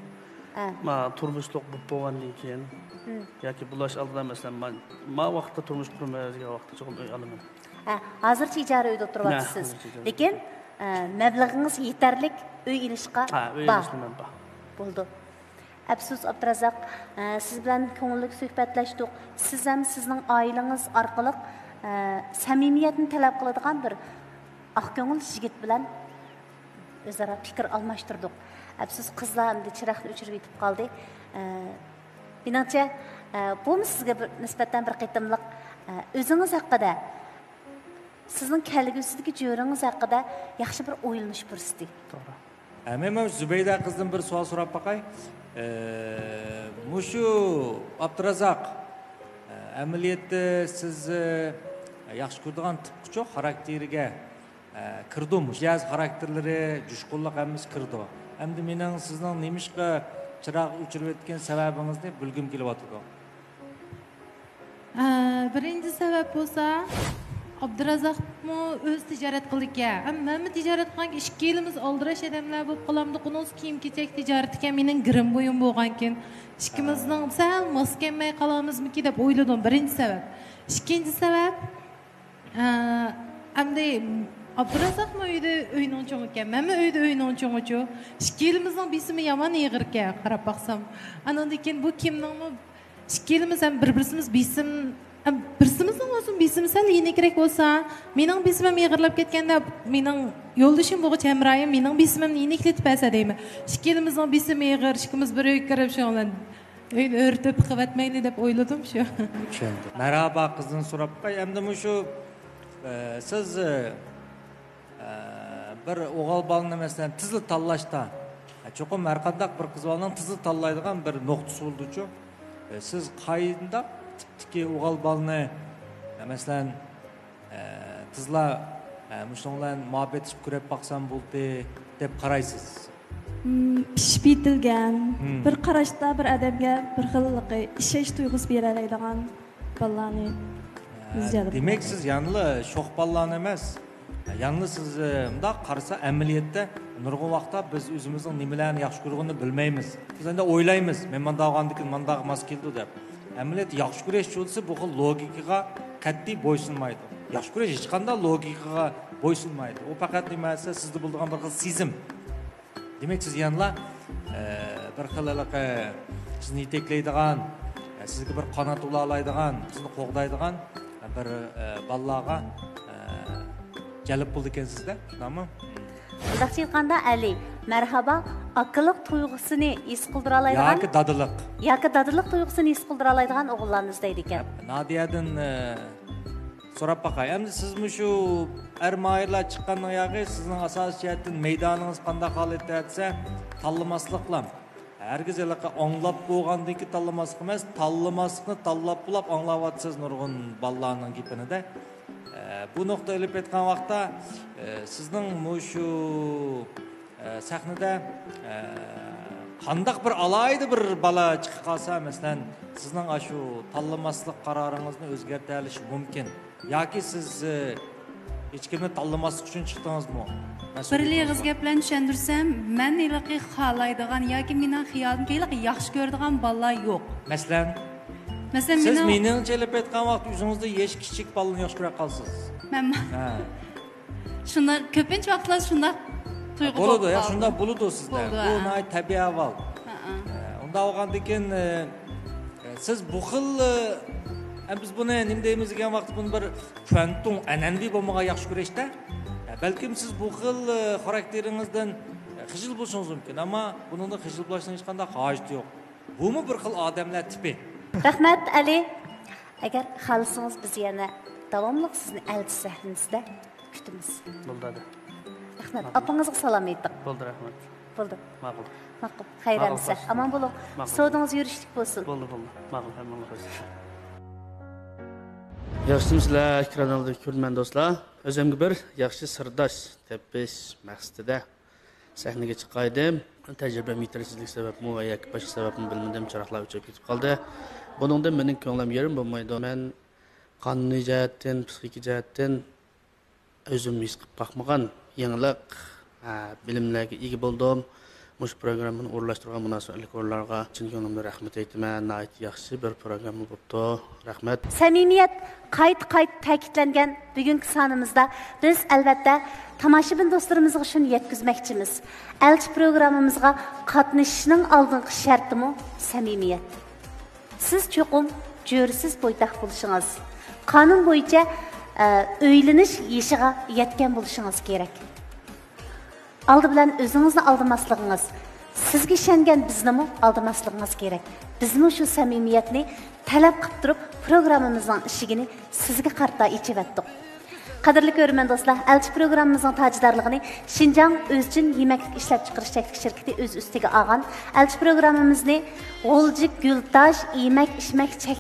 ھە. ما تۇرمۇشلۇق بولۇپ بولغاندىن كېيىن ياكى بۇلاش ئالدىدا مەسىلەن ما، ما ۋاقىتتا تۇرمۇش قۇرىمەن دېگەن ۋاقىتتا چوقۇم ئۆي ئالىمەن. ھە، ھازىرچە ئىجارە ئۆيدە ئولتۇرۇۋاتىسىز. ھازىرچە ئىجارە. لېكىن ئە، مەبلىغىڭىز يېتەرلىك ئۆي ئېلىشقا ھە، ئۆي بار. ئېلىشنى مەن بار. بولدى. ئەپسۇس ئابدۇرازاق، ئە، سىز بىلەن كۆڭۈللۈك سۆھبەتلەشتۇق. سىز ھەم سىزنىڭ ئائىلىڭىز ئارقىلىق ئە، سەمىمىيەتنى تەلەپ قىلىدىغان بىر ئاق كۆڭۈل يىگىت بىلەن ئۆزئارا پىكىر ئالماشتۇردۇق. ئەپسۇس قىزلار ئەمدى چىراغنى ئۆچۈرۈۋېتىپ قالدى. ئە، مېنىڭچە ئە، بۇمۇ سىزگە بىر نىسبەتەن بىر قېتىملىق ئە، ئۆزىڭىز ھەققىدە، سىزنىڭ كەلگۈسىدىكى جۆرىڭىز ھەققىدە ياخشى بىر ئويلىنىش پۇرسىتى. توغرا. ئە، مەن مۇشۇ زۇبەيدە قىزدىن بىر سوئال سوراپ باقاي. ئە، مۇشۇ ئابدۇرازاق، ئە، ئەمەلىيەتتە سىز، ئە، ياخشى كۆرىدىغان تىپقىچۇ خاراكتېرىگە، ئە، كىرىدۇ. مۇشۇ جەھەت خاراكتېرلىرى، جۇشقۇنلۇق ھەممىسى كىرىدۇ. ئەمدى مېنىڭ سىزنىڭ نېمىشقا چىراغ ئۆچۈرۈۋەتكەن سەۋەبىڭىزنى بىلگۈم كېلىۋاتىدۇ. ئە، بىرىنچى سەۋەب بولسا، ئابدۇرازاقمۇ ئۆزى تىجارەت قىلىدىكەن. ئەم، مەنمۇ تىجارەت قىلغانكەن، ئىككىلىمىز ئالدىراش ئادەملەر بولۇپ قالامدۇق. ئۇنىڭ كىيىم-كېچەك تىجارىتىكەن، مېنىڭ گىرىم بويۇم بولغانكىن، ئىككىمىزنىڭ سەل ماس كەلمەي قالامىزمىكى دەپ ئويلىدىم، بىرىنچى سەۋەب. ئىككىنچى سەۋەب، ئە، ئەمدى ئابدۇرازاقمۇ ئۆيدە ئۆينىڭ چوڭىكەن، مەنمۇ ئۆيدە ئۆينىڭ چوڭىچۇ. ئىككىلىمىزنىڭ بېسىمى يامان ئېغىركەن، قاراپ باقسام. ئانىڭدىن كېيىن بۇ كىمنىڭمۇ ئىككىلىمىز ھەم بىر-بىرسىمىز بېسىم، ھەم بىرسىمىزنىڭ بولسۇن بېسىمى سەل يېنىكرەك بولسا، مېنىڭ بېسىمىم ئېغىرلاپ كەتكەندە، مېنىڭ يولدىشىم بولغۇچى ھەمراھىم مېنىڭ بېسىمىمنى يېنىكلىتىپ بەرسە دەيمەن. ئىككىلىمىزنىڭ بېسىمى ئېغىر، ئىككىمىز بىر ئۆيگە كىرىپ شۇنىڭ بىلەن ئۆينى ئۆرتەپ قىلىۋەتمەيلى دەپ ئويلىدىم شۇ. چۈشەندىم. مەرھابا قىزدىن سوراپ باقاي. ئەمدى مۇشۇ، ئە، سىز، ئە، ئە، بىر ئوغۇل بالىنى مەسىلەن تېزلا تاللاشتا، ئە، چوقۇم ھەر قانداق بىر قىز بالىنىڭ تېزلا تاللايدىغان بىر نۇقتىسى بولىدۇچۇ. ئە، سىز قانداق تىپتىكى ئوغۇل بالىنى، ئە، مەسىلەن، ئە، تېزلا، ئە، مۇشۇنىڭ بىلەن مۇھەببەتلىشىپ كۆرۈپ باقسام بولدى دەپ قارايسىز؟ مم، پىشىپ يېتىلگەن، بىر قاراشتا بىر ئادەمگە بىر خىل ئىشەنچ تۇيغۇسى بېرەلەيدىغان بالىلارنى بىز جەلپ دېمەك، قىلىمىز. سىز يەنىلا شوخ بالىلارنى ئەمەس، يەنىلا سىز، ئە، مۇنداق قارىسا، ئەمەلىيەتتە نۇرغۇن ۋاقىتتا بىز ئۆزىمىزنىڭ نېمىلەرنى ياخشى كۆرگىنىنى بىلمەيمىز. بىز ئەمدى ئويلايمىز، مەن مانداق ئالغاندىكىن مانداق ماس كېلىدۇ دەپ. ئەمەلىيەتتە ياخشى كۆرۈش چۈشەنچىسى بۇ خىل لوگىكىغا قەتئىي بويسۇنمايدۇ. ياخشى كۆرۈش ھېچقانداق لوگىكىغا بويسۇنمايدۇ. ئۇ پەقەت نېمە دېسە، سىزدە بولىدىغان بىر خىل سېزىم. دېمەك، سىز يەنىلا، ئە، بىر خىل ھېلىقى سىزنى يېتەكلەيدىغان، ئە، سىزگە بىر قانات بولالايدىغان، سىزنى قوغدايدىغان بىر، ئە، بالىلارغا، ئە، جەلپ بولىدىكەنسىز-دە، شۇنداقمۇ؟ مۇنداقچە ئېيتقاندا، ئەلى، مەرھابا، ئاكىلىق تۇيغۇسىنى ھېس قىلدۇرالايدىغان ياكى دادىلىق. ياكى دادىلىق تۇيغۇسىنى ھېس قىلدۇرالايدىغان ئوغۇللارنى ئىزدەيدىكەن. نادىيەدىن، ئە، سوراپ باقاي. ئەمدى سىز مۇشۇ ئەر ماھىرلار چىققاندىن ياقى سىزنىڭ ئاساسىي جەھەتتىن مەيدانىڭىز قانداق ھالەتتە دېسە، تاللىماسلىقلا. ھەرگىز ھېلىقى ئاڭلاپ بولغاندىن كېيىن تاللىماسلىق ئەمەس، تاللىماسلىقنى تاللاپ بولۇپ ئاڭلاۋاتىسىز نۇرغۇن بالىلارنىڭ گېپىنى-دە. ئە، بۇ نۇقتا ئېلىپ ئېيتقان ۋاقىتتا، ئە، سىزنىڭ مۇشۇ، ئە، سەھنىدە، ئە، قانداق بىر ئالاھىدە بىر بالا چىقىپ قالسا، مەسىلەن، سىزنىڭ ئاشۇ تاللىماسلىق قارارىڭىزنى ئۆزگەرتەلىشى مۇمكىن. ياكى سىز، ئە، ھېچكىمنى تاللىماسلىق ئۈچۈن چىقتىڭىزمۇ؟ بىر ئېغىز گەپ بىلەن چۈشەندۈرسەم، مەن ھېلىقى خالايدىغان ياكى مېنىڭ خىيالىمدىكى ھېلىقى ياخشى كۆرىدىغان بالىلار يوق. مەسىلەن؟ مەسىلەن، سىز مېنىڭ مېنىڭچە ئېلىپ ئېيتقان ۋاقىت ئۆزىڭىزدە ياش كىچىك بالىنى ياخشى كۆرۈپ قالىسىز. مەن ھە. شۇنداق، كۆپىنچە ۋاقىتلار شۇنداق تۇيغۇ بولىدۇ، بولۇپ يا، قالىدۇ. شۇنداق بولىدۇ سىزدە. بولىدۇ، بۇ ھە. ناھايىتى تەبىئىي ئەھۋال. ھە، ھە. ئە، ئۇنداق بولغاندىكىن، ئە، سىز بۇ خىل، ئە، ئە، بىز بۇنى نېمە دەيمىز دېگەن ۋاقىت، بۇنى بىر كۈەنتۇڭ ئەنئەنىۋى بولمىغان ياخشى كۆرۈشتە. ئە، بەلكىم سىز بۇ خىل، ئە، خاراكتېرىڭىزدىن، ئە، خىجىل بولۇشىڭىز مۇمكىن، ئەمما بۇنىڭدىن خىجىل بولۇشنىڭ ھېچقانداق ھاجىتى يوق. بۇمۇ بىر خىل ئادەملەر تىپى. رەھمەت، ئەلى. ئەگەر خالىسىڭىز، بىز يەنە داۋاملىق سىزنى ئەلچى سەھنىسىدە كۈتىمىز. بولدى، دادا. رەھمەت. ماقۇل. ئاپىڭىزغا سالام ئېيتىڭ. بولدى، رەھمەت. بولدى. ماقۇل. ماقۇل. خەير ماقۇل، ئەمىسە. خوش. ئامان بولۇڭ. ماقۇل. سودىڭىز يۈرۈشلۈك بولسۇن. بولدى، بولدى. ماقۇل، ھەممىڭلار خوش. ياخشىمۇسىلەر، ئېكران ئالدىدىكى كۆرۈرمەن دوستلار؟ ئۆزۈمگە بىر ياخشى سىرداش تېپىش مەقسىتىدە سەھنىگە چىقايدىم. تەجرىبەم يېتەرسىزلىك سەۋەبمۇ ۋە ياكى باشقا سەۋەبمۇ بىلمىدىم، چىراغلار ئۆچۈپ كېتىپ قالدى. بۇنىڭدىن مېنىڭ كۆڭلۈم يېرىم بولمايدۇ. مەن قانۇنىي جەھەتتىن، پسىخىكا جەھەتتىن ئۆزۈم ھېس قىلىپ باقمىغان يېڭىلىق، ھە، بىلىملەرگە ئىگە بولدۇم. مۇشۇ پروگراممىنى ئورۇنلاشتۇرغان مۇناسىۋەتلىك ئورۇنلارغا چىن كۆڭلۈمدىن رەھمەت ئېيتىمەن. ناھايىتى ياخشى بىر پروگرامما بوپتۇ. رەھمەت. سەمىمىيەت قايتا-قايتا تەكىتلەنگەن بۈگۈنكى سانىمىزدا بىز، ئەلۋەتتە، تاماشىبىن دوستلىرىمىزغا شۇنى يەتكۈزمەكچىمىز. ئەلچى پروگراممىمىزغا قاتنىشىشنىڭ ئالدىنقى شەرتىمۇ سەمىمىيەت. سىز چوقۇم جۆرىسىز بويتاق بولۇشىڭىز، قانۇن بويىچە، ئە، ئۆيلىنىش يېشىغا يەتكەن بولۇشىڭىز كېرەك. ئالدى بىلەن ئۆزىڭىزنى ئالدىماسلىقىڭىز، سىزگە ئىشەنگەن بىزنىمۇ ئالدىماسلىقىڭىز كېرەك. بىزمۇ شۇ سەمىمىيەتنى تەلەپ قىلىپ تۇرۇپ، پروگراممىمىزنىڭ ئىشىكىنى سىزگە قارىتا ئېچىۋەتتۇق. قەدىرلىك كۆرۈرمەن دوستلار، ئەلچى پروگراممىمىزنىڭ تاجىدارلىقىنى شىنجاڭ ئۆزچىن يېمەكلىك ئىشلەپچىقىرىش چەكلىك شىركىتى ئۆز ئۈستىگە ئالغان. ئەلچى پروگراممىمىزنى غۇلجا گۈلتاش يېمەك ئىچمەك چەك